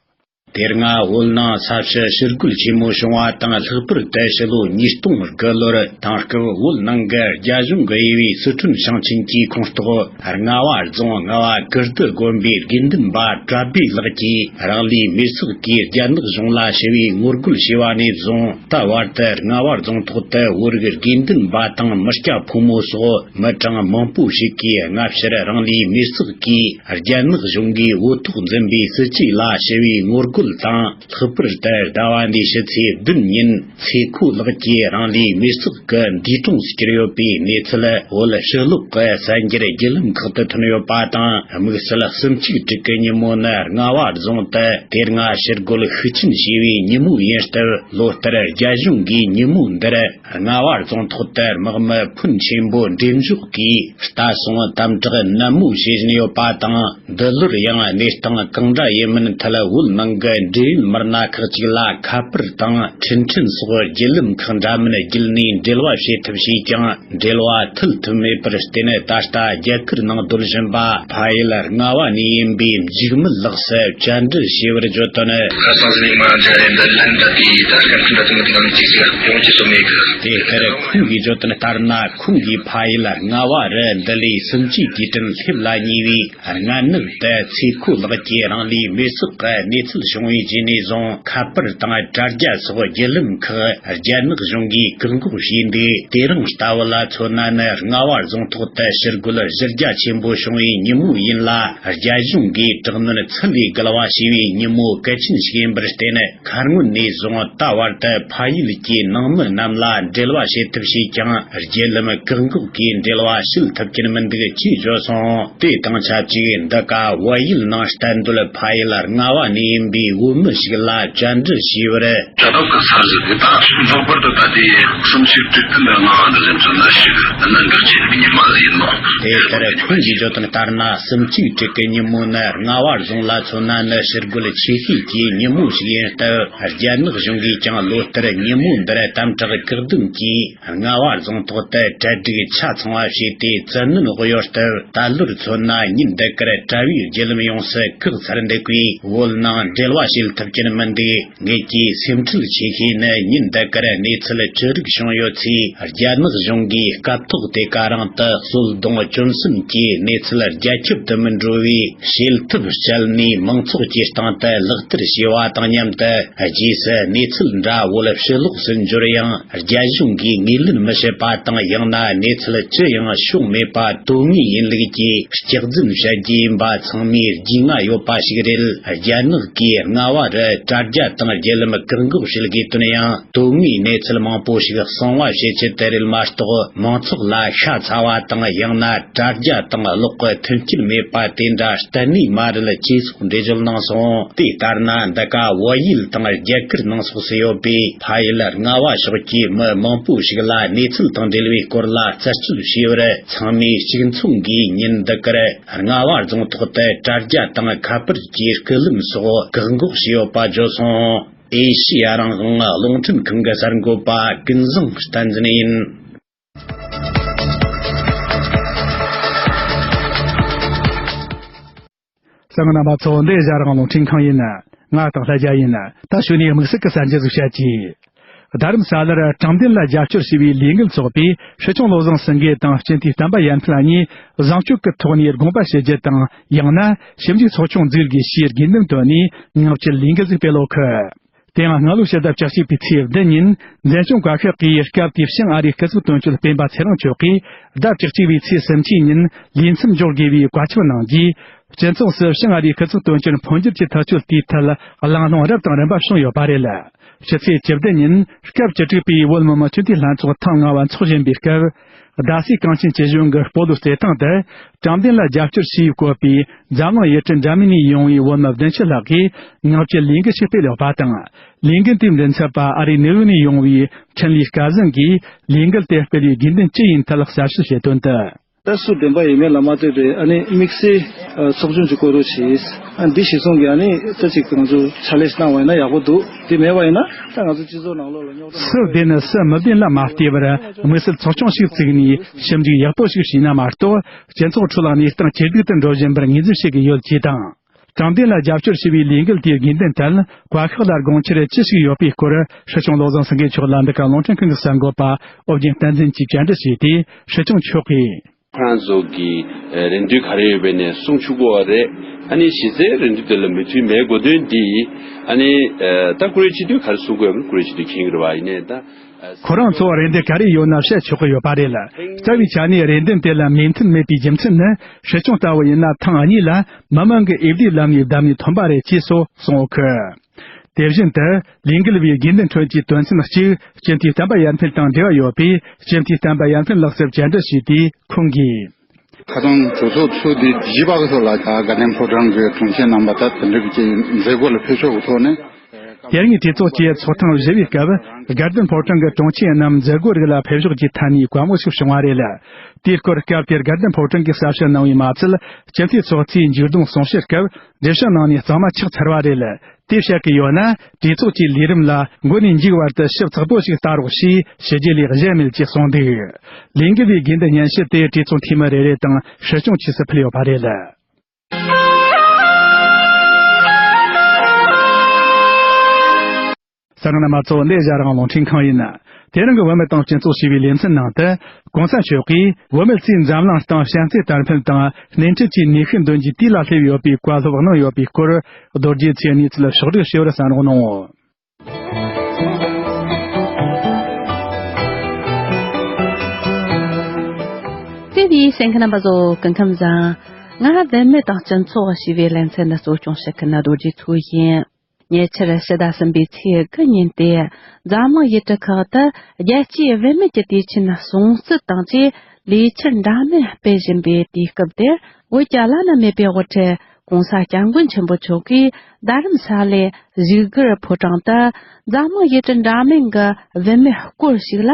དེ་སྔ་བོད་ནང་ས་ཕྱི་ཕྱིར་རྒོལ་ཆེན་མོ་བྱུང་བ་དང་། ལྷག་པར་དུ་ཕྱི་ལོ་ཉིས་སྟོང་དགུ་ལོར་དེང་སྐབས་བོད་ནང་གི་རྒྱ་གཞུང་གི་དབྱེ་བའི་སི་ཁྲོན་ཞིང་ཆེན་གྱི་ཁོངས་གཏོགས་རྔ་བ་རྫོང་རྔ་བ་ཀིརྟི་དགོན་པའི་དགེ་འདུན་པ་གྲྭ་སྦས་ལགས་ཀྱིས་རང་ལུས་མེར་སྲེག་གིས་རྒྱ་ནག་གཞུང་ལ་ཞི་བའི་ངོ་རྒོལ་བྱས་པ་ནས་བཟུང་། ད་བར་དུ་རྔ་བ་རྫོང་ཐོག་ཏུ་བོད་རིགས་དགེ་འདུན་པ་དང་མི་སྐྱ་ཕོ་མོ་སོགས་མི་གྲངས་མང་པོ་ཞིག་གིས་སྔ་ཕྱིར་རང་ལུས་མེར་སྲེག་གིས་རྒྱ་ནག་གཞུང་གིས་འོས་ཐོག་འཛིན་པའི་སྲིད་ཇུས་ལ་ཞི་བའི་ངོ་རྒོལ་དང་། ལྷག་པར་དུ་ཟླ་བ་འདིའི་ཕྱི་ཚེས་བདུན་ཉིན་ཚེ་ཁོ་ལགས་ཀྱིས་རང་ལུས་མེར་སྲེག་གི་འདས་གྲོངས་སུ་གྱུར་ཡོད་པའི་གནས་ཚུལ་བོད་ཕྱི་ལོགས་ཀྱི་གསར་འགྱུར་བརྒྱུད་ལམ་ཁག་ཏུ་ཐོན་ཡོད་པ་དང་། དམིགས་བསལ་གསུམ་གཅིག་དྲུག་གི་ཉིན་མོ་ནི་རྔ་བ་རྫོང་དུ་དེ་སྔ་ཕྱིར་རྒོལ་ཤུགས་ཆེན་བྱས་པའི་ཉིན་མོ་ཡིན་སྟབས། ལོ་ལྟར་རྒྱ་གཞུང་གིས་ཉིན་མོ་འདིར་རྔ་བ་རྫོང་ཐོག་ཏུ་དམག་མི་ཕོན་ཆེན་པོ་འགྲེམས་འཇོག་གིས་ལྟ་སྲུང་དམ་དྲག་ནན་མོ་བྱེད་བཞིན་ཡོད་པ་དང་། འདི་ལོར་ཡང་གནས་སྟངས་གང་འདྲ་ཡིན་མིན་ཐད་བོད་ནང་གི་འབྲེལ་ཡོད་མི་སྣ་ཁག་ཅིག་ལ་ཁ་པར་དང་འཕྲིན་ཕྲན་སོགས་བརྒྱུད་ལམ་ཁག་འདྲ་མིན་བརྒྱུད་ནས་འབྲེལ་བ་བྱེད་ཐབས་བྱས་ཀྱང་འབྲེལ་བ་མཐུད་ཐུབ་མེད་པར་བརྟེན། ད་ལྟ་རྒྱ་གར་ནང་སྡོད་བཞིན་པ་ཕ་ཡུལ་རྔ་བ་ནས་ཡིན་པའི་འཇིགས་མེད་ལགས་སུ་བཅར་འདྲི་བྱས་པར་བརྗོད་དོན། ཁ་སང་ཟིན་མ་འཇའ་རེ་འདི་ལན་ད་དེའི་ད་སྐད་ཐུང་ད་ཐུང་ད་ནི་ཅིག་ཅིག་ཡོང་ཅི་སོ་མེད་གི། དེ་ལྟར་ཁོང་གིས་བརྗོད་དོན་ལྟར་ན། ཁོང་གིས་ཕ་ཡུལ་རྔ་བ་རུ་འདི་ལོའི་གསུམ་བཅུའི་དུས་དྲན་སླེབས་ལ་ཉེ་བའི་སྔ་ནུབ་ཏུ་ཚེ་ཁོ་ལགས་ཀྱིས་རང་ལུས་མེར་སྲེག་གི་གནས་ཚུལ་བྱུང་བའི་རྗེས་ནས་བཟུང་། ཁ་པར་དང་དྲ་རྒྱ་སོགས་བརྒྱུད་ལམ་ཁག་རྒྱ་ནག་གཞུང་གིས་བཀག་འགོག་བྱས་འདུག་དེ་རིང་ལྟ་བུ་ལ་མཚོན་ན་ནི། རྔ་བ་རྫོང་ཐོག་ཏུ་ཕྱིར་རྒོལ་གཞི་རྒྱ་ཆེན་པོ་བྱུང་བའི་ཉིན་མོ་ཡིན་ལ། རྒྱ་གཞུང་གིས་དྲག་གནོན་ཚད་ལས་བརྒལ་བ་བྱས་པའི་ཉིན་མོ་གལ་ཆེན་ཞིག་ཡིན་པར་བརྟེན། ཁ་སྔོན་ནས་བཟུང་ད་བར་དུ་ཕ་ཡུལ་གྱི་ནང་མི་རྣམས་ལ་འབྲེལ་བ་བྱེད་ཐབས་བྱས་ཀྱང་། བརྒྱུད་ལམ་བཀག་འགོག་གིས་འབྲེལ་བ་བྱེད་ཐུབ་ཀྱིན་མི་འདུག་ཅེས་བརྗོད་སོང་། དེ་དང་ཆབས་ཅིག་འདི་ག་བལ་ཡུལ་ནང་གཏན་སྡོད་ཕ་ཡུལ་རྔ་བ་ནས་ཡིན་པའི་བོད་མི་ཞིག་ལ་བཅར་འདྲི་བྱས་པར། ད་ལྟ་གི་ས་གཞི་འདི་ད་ལྷག་པར་དུ་ད་ལྟའི་གསུམ་བཅུའི་དུས་དྲན་ལ་ང་འདི་བཞིན་དུ་ནད་ཞིག་གནད་འགག་ཆེ་བའི་ཉི་མ་ཡིན་ནོ། དེ་ལྟར་ཁོང་གིས་བརྗོད་དོན་ལྟར་ན། གསུམ་བཅུའི་དྲུག་གི་ཉིན་མོ་ནི་རྔ་བ་རྫོང་ལ་མཚོན་ན་ནི་ཕྱིར་རྒོལ་ཆེ་ཤོས་ཀྱི་ཉིན་མོ་ཞིག་ཡིན་སྟབས། རྒྱ་ནག་གཞུང་གིས་ཀྱང་ལོ་ལྟར་ཉིན་མོ་འདིར་དམ་དྲག་བཀག་སྡོམ་གྱིས་རྔ་བ་རྫོང་ཐོག་ཏུ་གྲ་སྒྲིག་ཆ་ཚང་བ་བྱས་ཏེ་བཙན་གནོན་འོག་ཡོད་སྟབས། ད་ལོར་མཚོན་ན་ཉིན་འདི་གར་དྲ་བའི་བརྒྱུད་ལམ་ཡོངས་སུ་བཀག་ཚར་འདུག་པས། བོད་ནང་འབྲེལ་ བ་བྱེད་ཐུབ་ཀྱིན་མི་འདུག་ངེད་ཀྱི་སེམས་ཁྲལ་ཆེ་ཤོས་ནི་ཉིན་འདི་གར་གནས་ཚུལ་ཅི་རིགས་བྱུང་ཡོད་ཚེ། རྒྱ་ནག་གཞུང་གིས་སྐབས་ཐོག་དེ་ག་རང་དུ་གསོད་རྡུང་བཅོམ་གསུམ་གྱི་གནས་ཚུལ་རྒྱ་ཁྱབ་ཏུ་མི་འགྲོ་བའི་བྱེད་ཐབས་སྤྱད་ནས། མང་ཚོགས་ཀྱི་སྟེང་དུ་ལག་བསྟར་བྱས་པ་དང་མཉམ་དུ། རྗེས་སུ་གནས་ཚུལ་འདྲ་བོ་ཕྱི་ལོགས་སུ་འབྱོར་ཡང་། རྒྱ་གཞུང་གིས་ངོས་ལེན་མི་བྱེད་པ་དང་། ཡང་ན་གནས་ཚུལ་ཅི་ཡང་ཕྱོགས་མེད་པ་དོན་དངོས་ཡིན་ལུགས་ཀྱི་སྐྱག་རྫུན་བཤད་རྒྱུ་ཡིན་པ་ཚང་མས་རྒྱུས་མངའ་ཡོད་པ་ཞིག་རེད། རྒྱ་ནག་གིས་རྔ་བ་རུ་དྲ་རྒྱ་དང་བརྒྱུད་ལམ་བཀག་འགོག་བྱེད་དགོས་དོན་ཡང་། དོན་དངོས་གནས་ཚུལ་མང་པོ་ཞིག་གསང་བ་བྱེད་ཆེད་དུ་རེད་མ་གཏོགས། མང་ཚོགས་ལ་ཤ་ཚ་བ་དང་། ཡང་ན་དྲ་རྒྱ་དང་གློག་གི་མཐུན་རྐྱེན་མེད་པ་དེ་འདྲ་གཏན་ནས་མ་རེད། ཅེས་སོགས་འགྲེལ་བརྗོད་གནང་སོང་། དེ་ལྟར་ན། འདི་ག་བལ་ཡུལ་དང་རྒྱ་གར་ནང་སོགས་སུ་ཡོད་པའི་ཕ་ཡུལ་རྔ་བ་ཕྱོགས་ཀྱི་མི་མང་པོ་ཞིག་ལ་གནས་ཚུལ་དང་འབྲེལ་བའི་སྐོར་ལ་རྩད་གཅོད་བྱས་པར། ཚང་མས་གཅིག་མཚུངས་ཀྱིས་ཉིན་འདི་གར་རྔ་བ་རྫོང་ཐོག་ཏུ་དྲ་རྒྱ་དང་ཁ་པར་གྱི་སྐུད་ལམ་སོགས་བཀག་འགོག་བྱས་ཡོད་པ་བརྗོད་སོང་། ཨེ་ཤི་ཡ་རང་དབང་རླུང་འཕྲིན་ཁང་གི་གསར་འགོད་པ་ཀུན་བཟང་བསྟན་འཛིན་ཡིན། གསན་མཁན་རྣམ་པ་ཚོ། འདི་ཨེ་ཤ་ཡ་རང་དབང་རླུང་འཕྲིན་ཁང་ཡིན། ང་སྟག་ལྷ་རྒྱལ་ཡིན། ད་གཞུག་ནས་དམིགས་བསལ་གྱི་གསར་འགྱུར་ཞིག་བཤད་ཀྱི། རྡ་རམ་ས་ལར་དྲང་བདེན་ལ་རྒྱབ་སྐྱོར་བྱེད་པའི་ལས་འགུལ་ཚོགས་པས། སྲིད་སྐྱོང་བློ་བཟང་སེང་གེ་དང་སྤྱི་འཐུས་བསྟན་པ་ཡར་འཕེལ་གཉིས་བཟང་སྤྱོད་ཀྱི་ཐོག་ནས་དགོངས་པ་ཞུ་རྒྱུ་དང་། ཡང་ན་ཞིབ་འཇུག་ཚོགས་ཆུང་འཛུགས་དགོས་ཞེས་དགོས་འདུན་བཏོན་ནས། ངག་བཅད་ལས་འགུལ་ཞིག་སྤེལ་ཡོད་གི། དེའང་སྔ་ལོའི་ཕྱི་ཟླ་བཅུ་གཅིག་པའི་ཚེས་བདུན་ཉིན། འཛིན་སྐྱོང་བཀའ་ཤག་གིས་སྐབས་དེའི་བྱང་ཨ་རིའི་སྐུ་ཚབ་དོན་གཅོད་སྤེན་པ་ཚེ་རིང་མཆོག་གིས། ཟླ་བཅུ་གཅིག་པའི་ཚེས་སུམ་ཅུ་ཉིན་ལས་མཚམས་འཇོག་དགོས་པའི་བཀའ་ཁྱབ་གནང་རྗེས། སྤྱི་ཚོགས་སུ་བྱང་ཨ་རིའི་སྐུ་ཚབ་དོན་གཅོད་འཕོ་འགྱུར་གྱི་ཐག་གཅོད་དེའི་ཐད། གླེང་སློང་རབ་དང་རིམ་པ་བྱུང་ཡོད་པ་རེད། ཕྱི་ཚེས་བཅུ་བདུན་ཉིན། སྐབས་བཅུ་དྲུག་པའི་བོད་མི་མང་སྤྱི་འཐུས་ལྷན་ཚོགས་ཐེངས་ལྔ་པ་འཚོགས་བཞིན་པའི་སྐབས། རྡ་སའི་གངས་ཅན་སྐྱིད་གཤོངས་ཀྱི་སྤོ་ལོའི་རྩེད་ཐང་དུ། དྲང་བདེན་ལ་རྒྱབ་སྐྱོར་ཞེས་བཀོད་པའི་འཛམ་གླིང་ཡུལ་གྲུ་འདྲ་མིན་ནས་ཡོང་བའི་བོད་མི་བདུན་ཅུ་ལྷག་གིས་ངག་བཅད་ལས་འགུལ་ཞིག་སྤེལ་ཡོད་པ་དང་། ལས་འགུལ་དེའི་མགྲིན་ཚབ་པ་ཨ་རིའི་ནེའུ་ཡོག་ནས་ཡོང་བའི་འཕྲིན་ལས་སྐལ་བཟང་གིས། ལས་འགུལ་དེ་སྤེལ་བའི་དགོས་འདུན་ཅི་ཡིན་ཐད་གསལ་བཤད་བྱེད་དོན་དུ། ད་སུ་བདེན་པ་ཡིན་མིན་ལ་མ་ལྟོས་པའི་ཨ་ནི་དམིགས་བསལ་ཚོགས་ཆུང་ཅིག་བསྐོ་རོགས་བྱས། ཨ་འདི་གཞི་བཟུང་གིས་ཨ་ནི་ད་ཅིག་ང་ཚོ་ཕྱག་ལས་གནང་བ་ཡིན་ན་ཡག་པོ་འདུག་དེ་མེད་པ་ཡིན་ན་ད་ང་ཚོ་སྤྱི་ཚོགས་ནང་ལོགས་ལ་རྙོག་དྲ། སུ་བདེན་ནི་སུ་མི་བདེན་ལ་མ་ལྟོས་པར། དམིགས་བསལ་ཚོགས་ཆུང་ཞིག་བཙུགས་ནས་ཞིབ་འཇུག་ཡག་པོ་ཞིག་བྱས་ན་མ་གཏོགས། སྤྱི་ཚོགས་ཁྲོད་ལ་གནས་སྟངས་ཇེ་སྡུག་ཏུ་འགྲོ་བཞིན་པར་ངོས་འཛིན་བྱེད་ཀྱི་ཡོད་ཅེས་དང་། དྲང་བདེན་ལ་རྒྱབ་སྐྱོར་ཞེས་པའི་ལས་འགུལ་དེའི་དགོས་འདུན་ཐད། བཀའ་ཤག་ལ་དགོངས་འཆར་ཅི་ཞིག་ཡོད་པའི་སྐོར། སྲིད་སྐྱོང་བློ་བཟང་སེང་གེ་མཆོག་ལ་འདི་ག་རླུང་འཕྲིན་ཁང་གི་གསར་འགོད་པ་ཨོ་རྒྱན་བསྟན་འཛིན་གྱིས་བཅར་འདྲི་བྱས་ཏེ། སྲིད་སྐྱོང་མཆོག་གིས། ཁོ་རང་ཚོ་གི་རེ་འདུན་ག་རེ་ཡོད་པ་ནས་གསུང་ཆོག་གི་རེད། ཨ་ནི་གཞི་རྩའི་རེ་འདུན་དེ་ལ་མོས་མཐུན་མེད་དགོས་དོན་འདི། ཨ་ནི་ད་བཀུར་འོས་སྤྱི་འཐུས་ག་རེ་གསུང་དགོས་ཡོད་པ་བཀུར་འོས་སྤྱི་འཐུས་མཁྱེན་གྱི་རེད་པ། ཡིན་ནའི་ད། ཁོ་རང་ཚོར་རེ་འདུན་ག་རེ་ཡོད་ན་བཤད་ཆོག་གི་ཡོད་པ་རེད། རྩ་བའི་ཆ་ནས་རེ་འདུན་དེ་ལ་མོས་མཐུན་མེད་པའི་རྒྱུ་མཚན་ནི། སྲིད་སྐྱོང་ལྟ་བུ་ཡིན་ན་ཐེངས་གཉིས་ལ་མི་མང་གི་འོས་བསྡུའི་ལམ་ནས་བདམས་ནས་ཐོན་པ་རེད་ཅེས་སོགས་གསུངས་ཡོད་གི། དེ་བཞིན་དུ། ལས་འགུལ་བའི་དགོས་འདུན་ཁྲོད་ཀྱི་དོན་ཚན་གཅིག་སྤྱི་འཐུས་བསྟན་པ་ཡར་འཕེལ་དང་འབྲེལ་བ་ཡོད་པས། སྤྱི་འཐུས་བསྟན་པ་ཡར་འཕེལ་ལགས་སུ་བཅར་འདྲི་བྱས་ཏེ། ཁོང་གིས། ཁ་སང་གྲོས་ཚོགས་ཚོགས་དུས་བཞི་པ་གི་ཐོག་ལ་དགའ་ལྡན་ཕོ་བྲང་གི་དྲུང་ཆེ་རྣམ་པ་དང་དེ་འདྲ་གི་མཛད་སྒོ་ལ་ཕེབས་ཕྱོགས་ཀྱི་ཐོག་ནས། དེ་རིང་གྲོས་ཚོགས་ཀྱི་ཚོགས་ཐེངས་བཞི་པའི་སྐབས། དགའ་ལྡན་ཕོ་བྲང་གི་དྲུང་ཆེ་རྣམས་མཛད་སྒོ་རིགས་ལ་ཕེབས་ཕྱོགས་ཀྱི་ཐད་ནས་བཀའ་མོལ་ཞིག་བྱུང་བ་རེད། དེའི་སྐོར་སྐབས་དེར་དགའ་ལྡན་ཕོ་བྲང་གིས་གསལ་བཤད་གནང་བའི་མ་ཚད། སྤྱི་འཐུས་ཚོགས་གཙོས་མཇུག་སྡོམ་གསུང་བཤད་སྐབས་འགྲེལ་བཤད་གནང་ནས་གཙང་མ་ཆགས་ཚར་བ་རེད། དེ་བཤད་ཀྱི་ཡོད་ན། གྲོས་ཚོགས་ཀྱི་ལས་རིམ་ལ་མགོ་ནས་མཇུག་བར་དུ་ཞིབ་ཚགས་པོ་ཞིག་ལྟ་རོགས་ཞེས་ཞུ་རྒྱུ་ལས་གཞན་མེད་ཅེས་གསུངས་འདུག་ལས་འགུལ་བའི་དགོས་འདུན་སྙན་ཞུ་དེ་གྲོས་ཚོགས་འཐུས་མི་རེ་རེ་དང་སྲིད་སྐྱོང་ཆོས་སུ་ཕུལ་ཡོད་པ་རེད། གསན་མཁན་རྣམ་པ་ཚོ། འདི་ཨེ་ཤ་ཡ་རང་དབང་རླུང་འཕྲིན་ཁང་ཡིན། དེ་རིང་གི་བུད་མེད་དང་སྤྱི་ཚོགས་ཞེས་པའི་ལེ་ཚན་ནང་དུ། གོང་ས་མཆོག་གིས་བུད་མེད་ཚོས་འཛམ་གླིང་སྟེང་བྱམས་བརྩེ་དར་འཕེལ་དང་སྣེ་ཁྲིད་ཀྱི་ནུས་ཤུགས་འདོན་རྒྱུའི་དུས་ལ་སླེབས་ཡོད་པའི་བཀའ་སློབ་གནང་ཡོད་པའི་སྐོར། རྡོ་རྗེ་ཚེ་གཉིས་ཚུལ་ཕྱོགས་བསྒྲིགས་ཞུ་བར་གསན་རོགས་གནང་། བརྩེ་བའི་གསན་མཁན་རྣམ་པ་ཚོ། སྐུ་ཁམས་བཟང་། ང་བུད་མེད་དང་སྤྱི་ཚོགས་ཞེས་པའི་ལེ་ཚན་འདི་གཙོ་སྐྱོང་བྱེད་མཁན་རྡོ་རྗེ་མཚོ་ཡིན། ཉེ་ཆར་ཕྱི་ཟླ་གསུམ་པའི་ཚེས་དགུ་ཉིན་ཏེ། འཛམ་གླིང་ཡུལ་གྲུ་ཁག་ཏུ་རྒྱལ་སྤྱིའི་བུད་མེད་ཀྱི་དུས་ཆེན་སྲུང་བརྩི་དང་བཅས་ལས་འཆར་འདྲ་མིན་སྤེལ་བཞིན་པའི་དུས་སྐབས་དེར། བོད་ཀྱི་བླ་ན་མེད་པའི་དབུ་ཁྲིད་༸གོང་ས་༸སྐྱབས་མགོན་ཆེན་པོ་མཆོག་གིས་རྡ་རམ་ས་ལའི་བཞུགས་སྒར་ཕོ་བྲང་དུ། འཛམ་གླིང་ཡུལ་གྲུ་འདྲ་མིན་གྱི་བུད་མེད་སྐོར་ཞིག་ལ།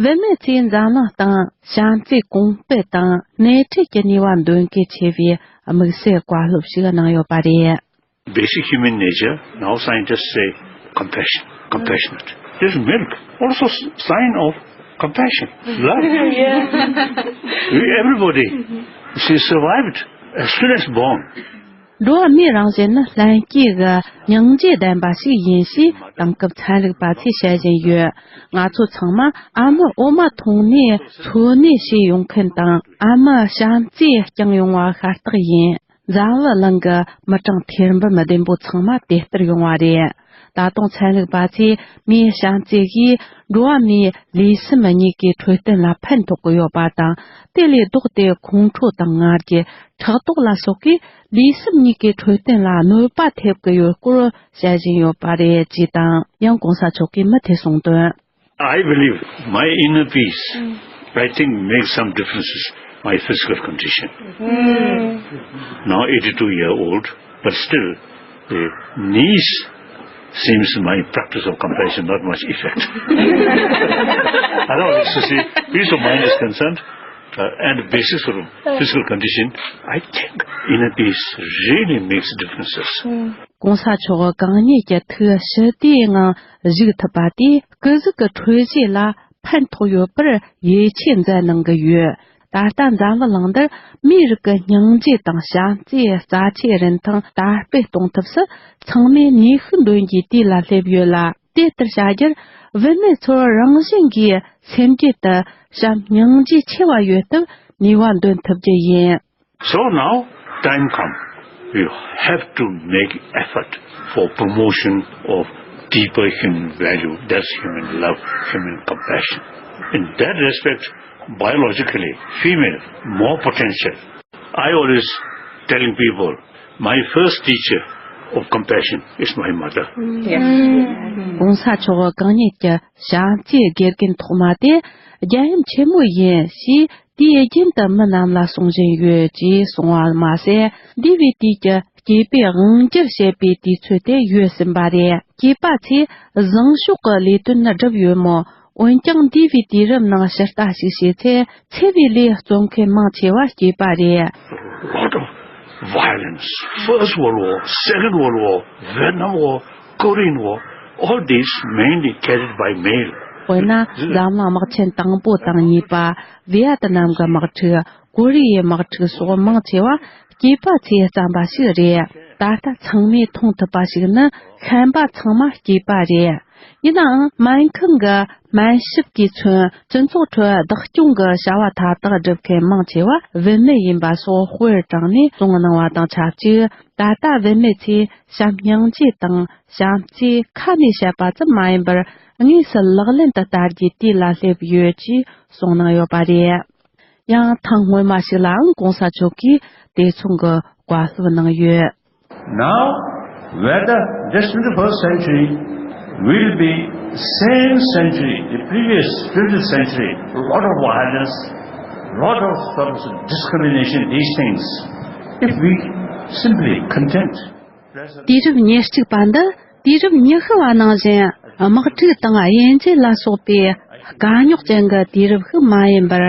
བུད་མེད་ཚོས་འཛམ་གླིང་སྟེང་བྱམས་བརྩེ་གོང་སྤེལ་དང་སྣེ་ཁྲིད་ཀྱི་ནུས་པ་འདོན་གལ་ཆེ་བའི་དམིགས་བསལ་བཀའ་སློབ་ཞིག་གནང་ཡོད་པ་རེད། Basic human nature, now scientists say compassion, compassionate. There's milk, also s- sign of compassion, love. Yeah. We, everybody, she survived as soon as born. འགྲོ་བ་མིའི་རང་བཞིན་ནི་ལྷན་སྐྱེས་ཀྱི་སྙིང་རྗེ་ལྡན་པ་ཞིག་ཡིན་ཞེས་དེང་སྐབས་ཚན་རིག་པ་ཚོས་བཤད་བཞིན་ཡོད། ང་ཚོ་ཚང་མ་ཨ་མའི་འོ་མ་འཐུང་ནས་འཚོ་གནས་བྱས་ཡོང་མཁན་དང་ཨ་མའི་བྱམས་བརྩེས་བསྐྱངས་ཡོང་བ་ཤ་སྟག་ཡིན། འཛམ་བུ་གླིང་གི་མི་གྲངས་ཐེར་འབུམ་བདུན་པོ་ཚང་མ་དེ་ལྟར་ཡོང་བ་རེད། ད་དུང་ཚན་རིག་པ་ཚོས་མིའི་བྱམས་བརྩེ་ཡིས་འགྲོ་བ་མིའི་ལུས་སེམས་གཉིས་ཀའི་འཕྲོད་བསྟེན་ལ་ཕན་ཐོགས་ཀྱི་ཡོད་པ་དང་། དེ་ལས་ལྡོག་སྟེ་ཁོང་ཁྲོ་དང་ང་རྒྱལ། ཕྲག་དོག་ལ་སོགས་ཀྱིས་ལུས་སེམས་གཉིས་ཀའི་འཕྲོད་བསྟེན་ལ་གནོད་པ་ཐེབས་ཀྱི་ཡོད་སྐོར་བཤད་བཞིན་ཡོད་པ་རེད་ཅེས་དང་། ཡང་གོང་ས་མཆོག་གིས་མུ་མཐུད་གསུངས་དོན། I believe my inner peace, I think, makes some differences. My physical condition. Now eighty-two year old, but still, the knees seems my practice of compassion not much effect. Otherwise, you see, peace of mind is concerned, uh, and the basis for physical condition, I think inner peace really makes differences. གོང་ས་མཆོག་གང་ཉིད་ཀྱི་ཐུགས་ཞི་བདེའི་ངང་བཞུགས་ཐུབ་པ་དེས་སྐུ་གཟུགས་ཀྱི་འཕྲོད་བཞེས་ལ་ཕན་ཐོགས་ཡོད་པར་ཡིད་ཆེས་མཛད་གནང་གི་ཡོད། ད་ལྟ་འཛམ་བུ་གླིང་འདིར་མིའི་རིགས་ཀྱི་སྙིང་རྗེ་དང་བྱམས་བརྩེའི་རྩ་ཆེའི་རིན་ཐང་དར་སྤེལ་གཏོང་ཐབས་སུ་ཚང་མས་ནུས་ཤུགས་འདོན་རྒྱུའི་དུས་ལ་སླེབས་ཡོད་ལ། དེ་ལྟར་བྱ་རྒྱུར་བུད་མེད་ཚོར་རང་བཞིན་གྱིས་སེམས་རྒྱུད་དུ་བྱམས་སྙིང་རྗེ་ཆེ་བ་ཡོད་སྟབས་ནུས་པ་འདོན་ཐུབ་རྒྱུ་ཡིན། So now time come. We have to make effort for promotion of deeper human value, that's human love, human compassion. In that respect, biologically, female, more potential. I always telling people, my first teacher of compassion is my mother. Yes. གོང་ས་མཆོག་གང་ཉིད་ཀྱི་བྱམས་བརྩེའི་དགེ་རྒན་ཐོག་མ་དེ་རྒྱལ་ཡུམ་ཆེན་མོ་ཡིན་ཞེས་དུས་རྒྱུན་དུ་མི་རྣམས་ལ་གསུང་བཞིན་ཡོད་ཅེས་གསུངས་པ་མ་ཟད། འདས་པའི་དུས་ཀྱི་སྐྱེས་པས་དབང་སྒྱུར་བྱེད་པའི་དུས་ཚོད་དེ་ཡོལ་ཟིན་པ་རེད། སྐྱེས་པ་ཚོས་བཟང་ཕྱོགས་ཀྱི་ལས་དོན་ནི་བསྒྲུབས་ཡོད་མོད། འོན་ཀྱང་འདས་པའི་དུས་རབས་ནང་ཕྱིར་ལྟ་ཞིག་བྱས་ཚེ། འཚེ་བའི་ལས་རྩོམ་མཁན་མང་ཆེ་བ་སྐྱེས་པ་རེད། Lot of violence. First World War, Second World War, Vietnam War, Korean War, all these mainly carried by male. དཔེར་ན། འཛམ་གླིང་དམག་ཆེན་དང་པོ་དང་གཉིས་པ། ཝི་ཡ་ཏི་ནམ་གྱི་དམག་འཁྲུག་གོ་རི་ཡའི་དམག་འཁྲུག་སོགས་མང་ཆེ་བ་སྐྱེས་པ་ཚོས་བརྩམས་པ་ཞིག་རེད། ད་ལྟ་ཚང་མས་མཐོང་ཐུབ་པ་ཞིག་ནི་བཤན་པ་ཚང་མ་སྐྱེས་པ་རེད། ཡིན་ནའང་སྨན་ཁང་གི་སྨན་ཞབས་ཀྱིས་མཚོན་སྤྱི་ཚོགས་ཁྲོད་བདག་སྐྱོང་གི་བྱ་བ་མཐའ་དག་སྒྲུབ་མཁན་མང་ཆེ་བ་བུད་མེད་ཡིན་པ་སོགས་དཔེར་དྲངས་ནས་གསུངས་གནང་བ་དང་ཆབས་ཅིག་ད་ལྟ་བུད་མེད་ཚོས་བྱམས་སྙིང་རྗེ་དང་བྱམས་བརྩེ་ཁ་ནས་བཤད་པ་ཙམ་མ་ཡིན་པར་དངོས་སུ་ལག་ལེན་དུ་བསྟར་རྒྱུའི་དུས་ལ་སླེབས་ཡོད་ཅེས་གསུངས་གནང་ཡོད་པ་རེད། ཡང་ཐེངས་སྔོན་མ་ཞིག་ལའང་གོང་ས་མཆོག་གིས་དེ་མཚུངས་ཀྱི་བཀའ་སློབ་གནང་ཡོད། Now, whether this twenty-first century will be same century, the previous twentieth century, lot of violence, lot of sort of discrimination, these things, if we simply content དུས་རབས་ཉེར་གཅིག་པ་འདི་དུས་རབས་ཉི་ཤུ་བ་ནང་བཞིན་དམག་འཁྲུག་དང་དབྱེ་འབྱེད་ལ་སོགས་པའི་དཀའ་རྙོག་ཅན་གྱི་དུས་རབས་ཤིག་མ་ཡིན་པར།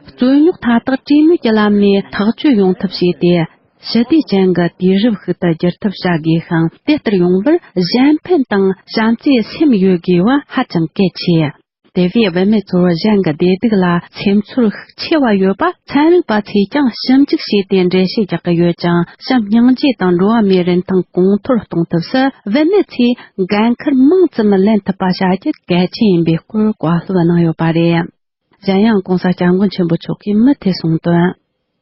རྩོད་རྙོག་མཐའ་དག་གྲོས་མོལ་གྱི་ལམ་ནས་ཐག་གཅོད་ཡོང་ཐབས་བྱས་ཏེ། ཞི་བདེ་ཅན་གྱི་དུས་རབས་ཤིག་ཏུ་འགྱུར་ཐབས་བྱ་དགོས་ཤིང་། དེ་ལྟར་ཡོང་བར་གཞན་ཕན་དང་བྱམས་བརྩེའི་སེམས་ཡོད་དགོས་པ་ཧ་ཅང་གལ་ཆེ། དེ་བས་བུད་མེད་ཚོར་གཞན་གྱི་བདེ་སྡུག་ལ་སེམས་ཚོར་ཤུགས་ཆེ་བ་ཡོད་པ་ཚན་རིག་པ་ཚོས་ཀྱང་ཞིབ་འཇུག་བྱས་ཏེ་འགྲེལ་བཤད་རྒྱག་གི་ཡོད་ཅིང་། བྱམས་སྙིང་རྗེ་དང་འགྲོ་བ་མིའི་རིན་ཐང་གོང་མཐོར་གཏོང་ཐབས་སུ་བུད་མེད་ཚོས་འགན་འཁུར་མང་ཙམ་ལེན་ཐུབ་པ་བྱ་རྒྱུ་གལ་ཆེན་ཡིན་པའི་སྐོར་བཀའ་སློབ་གནང་ཡོད་པ་རེད། གཞན་ཡང་གོང་ས་སྐྱབས་མགོན་ཆེན་པོ་མཆོག་གིས་མུ་མཐུད་གསུངས་དོན།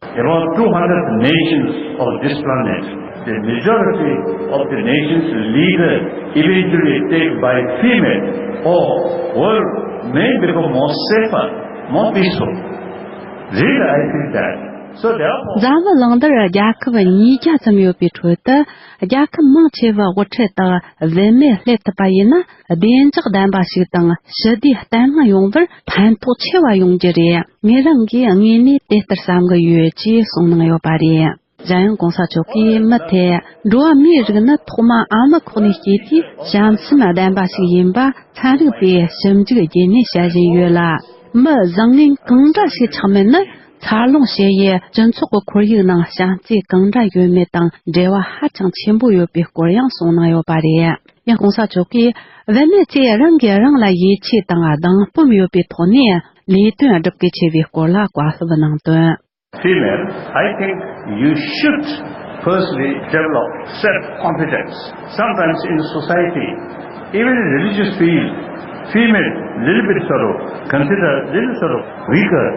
About two hundred nations of this planet, the majority of the nations leader eventually take by female, or world may become more safer, more peaceful. Really, I feel that. So therefore འཛམ་བུ་གླིང་འདིར་རྒྱལ་ཁབ་ཉིས་བརྒྱ་ཙམ་ཡོད་པའི་ཁྲོད་དུ། རྒྱལ་ཁབ་མང་ཆེ་བའི་དབུ་ཁྲིད་དུ་བུད་མེད་སླེབས་ཐུབ་པ་ཡིན་ན། བདེ་འཇགས་ལྡན་པ་ཞིག་དང་ཞི་བདེ་བརྟན་ལྷིང་ཡོང་བར་ཕན་ཐོགས་ཆེ་བ་ཡོང་རྒྱུ་རེད། ངེད་རང་གིས་དངོས་གནས་དེ་ལྟར་བསམ་གྱི་ཡོད་ཅེས་གསུངས་གནང་ཡོད་པ་རེད། གཞན་ཡང་གོང་ས་མཆོག་གིས་མུ་མཐུད། འགྲོ་བ་མིའི་རིགས་ནི་ཐོག་མ་ཨ་མའི་ཁོག་ནས་སྐྱེས་དུས་བྱམས་སེམས་ལྡན་པ་ཞིག་ཡིན་པ་ཚན་རིག་པས་ཞིབ་འཇུག་བརྒྱུད་ནས་བཤད་བཞིན་ཡོད་ལ། མི་བཟང་ངན་གང་འདྲ་ཞིག་ཆགས་མིན་ནི། འཚར་ལོངས་བྱེད་ཡུལ་སྤྱི་ཚོགས་ཀྱི་ཁོར་ཡུག་ནང་བྱམས་བརྩེ་གང་འདྲ་ཡོད་མེད་དང་འབྲེལ་བ་ཧ་ཅང་ཆེན་པོ་ཡོད་པའི་སྐོར་ཡང་གསུངས་གནང་ཡོད་པ་རེད། ཡང་གོང་ས་མཆོག་གིས་བུད་མེད་ཚོས་རང་གིས་རང་ལ་ཡིད་ཆེས་དང་སྡང་སྤོབས་ཡོད་པའི་ཐོག་ནས་ལས་དོན་བསྒྲུབ་གལ་ཆེ་བའི་སྐོར་ལ་བཀའ་སློབ་གནང་དོན། Female, I think you should Firstly, develop self-confidence. Sometimes in society, even in religious field, female little bit sort of considered little sort of weaker.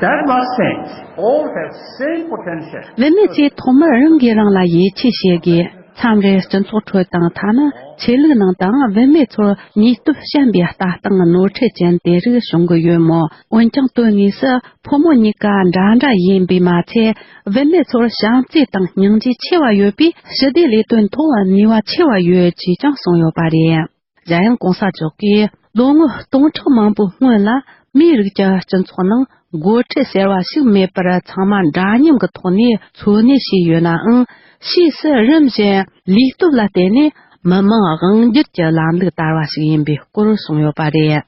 That must change. All have same potential. བུད་མེད་ཚོས་ཐོག་མར་རང་གིས་རང་ལ་ཡིད་ཆེས་བྱེད་དགོས། མཚམས་རེར་སྤྱི་ཚོགས་ཁྲོད་དང་ཐ་ན་ཆོས་ལུགས་ནང་དུའང་བུད་མེད་ཚོར་ནུས་སྟོབས་བསྐྱེད་པའི་ལྟ་སྟངས་ནོར་འཁྲུལ་ཅན་དེ་རིགས་བྱུང་གི་ཡོད་མོད། འོན་ཀྱང་དོན་དངོས་སུ་ཕོ་མོ་གཉིས་ཀ་འདྲ་འདྲ་ཡིན་པས་མ་ཚད། བུད་མེད་ཚོར་བྱམས་བརྩེ་དང་སྙིང་རྗེ་ཆེ་བ་ཡོད་པས། ཞི་བདེའི་ལས་དོན་ཐོག་ནུས་པ་ཆེ་བ་ཡོད་ཅེས་ཀྱང་གསུངས་ཡོད་པ་རེད། གཞན་ཡང་གོང་ས་མཆོག་གིས་ལོ་ངོ་སྟོང་ཕྲག་མང་པོའི་སྔོན་ལ་མིའི་རིགས་ཀྱི་སྤྱི་ཚོགས་ནང་འགོ་ཁྲིད་ཟེར་བ་ཞིག་མེད་པར། ཚང་མ་འདྲ་མཉམ་གྱི་ཐོག་ནས་འཚོ་གནས་བྱས་ཡོད་ནའང་། ཕྱིས་སུ་རིམ་བཞིན་ལུས་སྟོབས་ལ་བརྟེན་ནས་མི་དམངས་དབང་སྒྱུར་གྱི་ལམ་ལུགས་དར་བ་ཞིག་ཡིན་པའི་སྐོར་གསུངས་ཡོད་པ་རེད།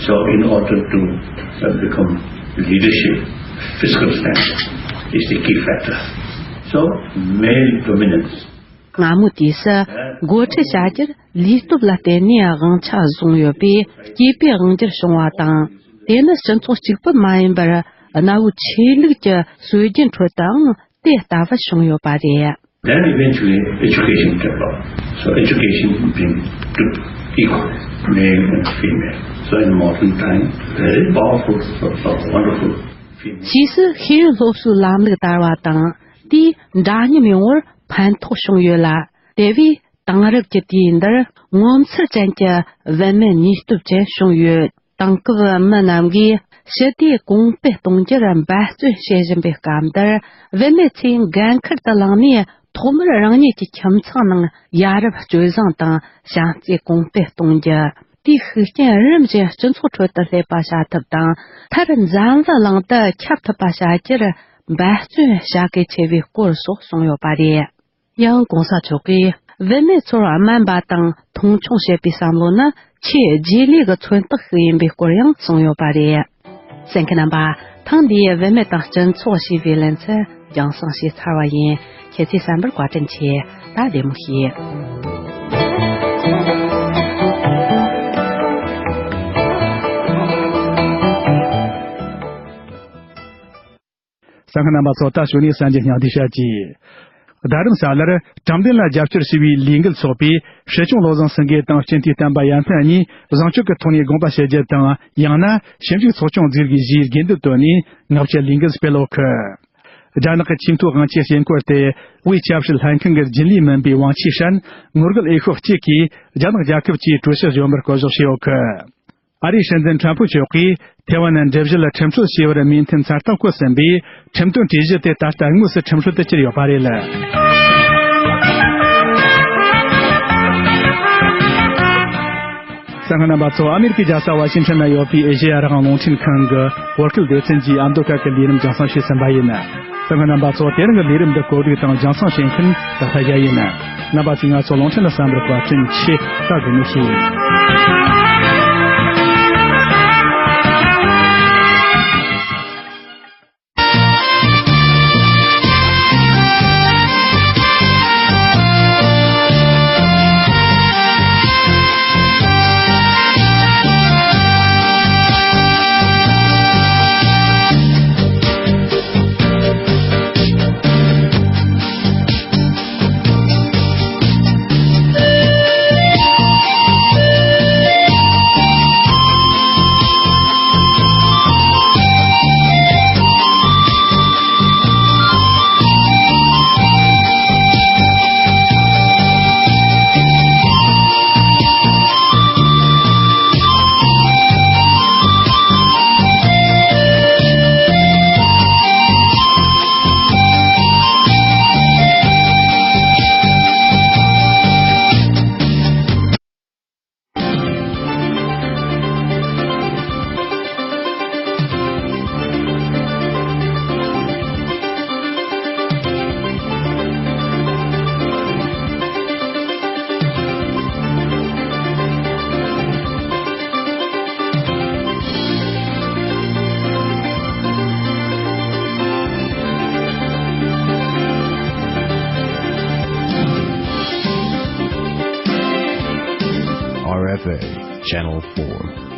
So in order to uh, become leadership, physical strength is the key factor. So male dominance སྔ་མོའི་དུས་སུ་འགོ་ཁྲིད་བྱ་རྒྱུར་ལུས་སྟོབས་ལ་བརྟེན་ནས་དབང་ཆ་བཟུང་ཡོད་པས། སྐྱེས་པའི་དབང་སྒྱུར་བྱུང་བ་དང་། དེ་ནི་སྤྱི་ཚོགས་གཅིག་པུ་མ་ཡིན་པར། གནའ་བོའི་ཆོས་ལུགས་ཀྱི་སྲོལ་རྒྱུན་ཁྲོད་དུའང་དེ་ལྟ་བུ་བྱུང་ཡོད་པ་རེད། Then eventually education developed. So education became to equal male and female. So in modern time, very powerful, so, so wonderful female. ཕྱིས་སུ་ཤེས་ཡོན་སློབ་གསོའི་ལམ་ལུགས་དར་བ་དང་། དེས་འདྲ་མཉམ་ཡོང་བར་ཕན་ཐོགས་བྱུང་ཡོད་ལ། དེ་བས་དེང་རབས་ཀྱི་དུས་འདིར་ངོ་མཚར་ཅན་གྱི་བུད་མེད་ནུས་སྟོབས་ཅན་བྱུང་ཡོད། དེང་སྐབས་མི་རྣམས་ཀྱིས་ཞི་བདེ་གོང་སྤེལ་གཏོང་རྒྱུར་འབད་བརྩོན་བྱེད་བཞིན་པའི་སྐབས་འདིར། བུད་མེད་ཚོས་འགན་འཁུར་དུ་བླངས་ནས། ཐོག་མར་རང་ཉིད་ཀྱི་ཁྱིམ་ཚང་ནང་ཡ་རབས་སྤྱོད་བཟང་དང་བྱམས་བརྩེ་གོང་སྤེལ་གཏོང་རྒྱུ། དེའི་ཤུགས་རྐྱེན་རིམ་བཞིན་སྤྱི་ཚོགས་ཁྲོད་དུ་སླེབས་པ་བྱ་ཐབས་དང་། མཐར་འཛམ་བུ་གླིང་དུ་ཁྱབ་ཐུབ་པ་བྱ་རྒྱུར་འབད་བརྩོན་བྱ་གལ་ཆེ་བའི་སྐོར་སོགས་གསུངས་ཡོད་པ་རེད། ཡང་གོང་ས་མཆོག་གིས་བུད་མེད་ཚོར་སྨན་པ་དང་མཐོང་ཆུང་བྱེད་པའི་བསམ་བློ་ནི་ཆེས་རྗེས་ལུས་ཀྱི་མཚོན་རྟགས་ཤིག་ཡིན་པའི་སྐོར་ཡང་གསུངས་ཡོད་པ་རེད། གསན་མཁན་རྣམ་པ། ཐེངས་འདིའི་བུད་མེད་དང་སྤྱི་ཚོགས་ཞེས་པའི་ལེ་ཚན་རྒྱང་སྲིང་བྱས་ཚར་བ་ཡིན། ཁྱེད་ཚོས་གསན་པར་བཀའ་དྲིན་ཆེ། ད་བདེ་མོ་བྱོས། གསན་མཁན་རྣམ་པ་ཚོ། ད་གཞུག་ནས་གསར་འགྱུར་སྙིང་བསྡུས་བྱ་རྒྱུ། རྡ་རམ་ས་ལར་དྲང་བདེན་ལ་རྒྱབ་སྐྱོར་ཞེས་པའི་ལས་འགུལ་ཚོགས་པས། སྲིད་སྐྱོང་བློ་བཟང་སེང་གེ་དང་སྤྱི་འཐུས་བསྟན་པ་ཡར་འཕེལ་གཉིས་བཟང་སྤྱོད་ཀྱི་ཐོག་ནས་དགོངས་པ་བཞེས་རྒྱུ་དང་། ཡང་ན་ཞིབ་འཇུག་ཚོགས་ཆུང་འཛུགས་དགོས་ཞེས་དགོས་འདུན་བཏོན་ནས་ལྔ་བཅུ་ལས་འགུལ་སྤེལ་ཡོད་གི། རྒྱ་ནག་གི་ཆེས་མཐོའི་དབང་ཆའི་དཀྱིལ་འཁོར་དེ། དབུས་ཆབ་སྲིད་ལྷན་ཁང་གི་རྒྱུན་ལས་མིན་པའི་ཝང་ཆི་ཧྲན། ངོ་རྒོལ་འོས་ཤོག་གཅིག་གིས་རྒྱ་ནག་རྒྱལ་ཁབ་ཀྱི་ཀྲུའུ་ཞི་བཞོན་པར་བསྐོ་གཞག་བྱས་ཡོད་གི། ཨ་རིའི་སྲིད་འཛིན་ཁྲམ་ཕུ་མཆོག་གིས་ཐེ་ཝན་ནི་འགྲུལ་བཞུད་ལ་ཁྲིམས་རྩོད་བྱས་པར་མོས་མཐུན་མཚན་རྟགས་བཀོད་ཟིན་པས། ཁྲིམས་དོན་གྲོས་གཞི་དེ་ད་ལྟ་དངོས་སུ་ཁྲིམས་སྲོལ་དུ་གྱུར་ཡོད་པ་རེད། གསན་མཁན་རྣམ་པ་ཚོ། ཨ་མེ་རི་ཁའི་རྒྱལ་ས་ཝ་ཤིང་ཊོན་ན་ཡོད་པའི་ཨེ་ཤེ་ཡ་རང་དབང་རླུང་འཕྲིན་ཁང་གི་བོད་སྐད་སྡེ་ཚན་གྱིས་ཨ་མདོ་ཁ་གི་ལས་རིམ་རྒྱང་སྲིང་བྱས་ཟིན་པ་ཡིན། གསན་མཁན་རྣམ་པ་ཚོ། དེ་རིང་གི་ལས་རིམ་འདི་གོ་སྒྲིག་དང་རྒྱང་སྲིང་བྱེད་མཁན་ཏག་ཏག་རྒྱལ་ཡིན། རྣམ་པ་ཚོས་ང་ཚོ་རླུང་འཕྲིན་ལ་གསན་པར་བཀའ་དྲིན་ཆེ། ད་གཟིགས་མོ་བྱོས། R F A, Channel four.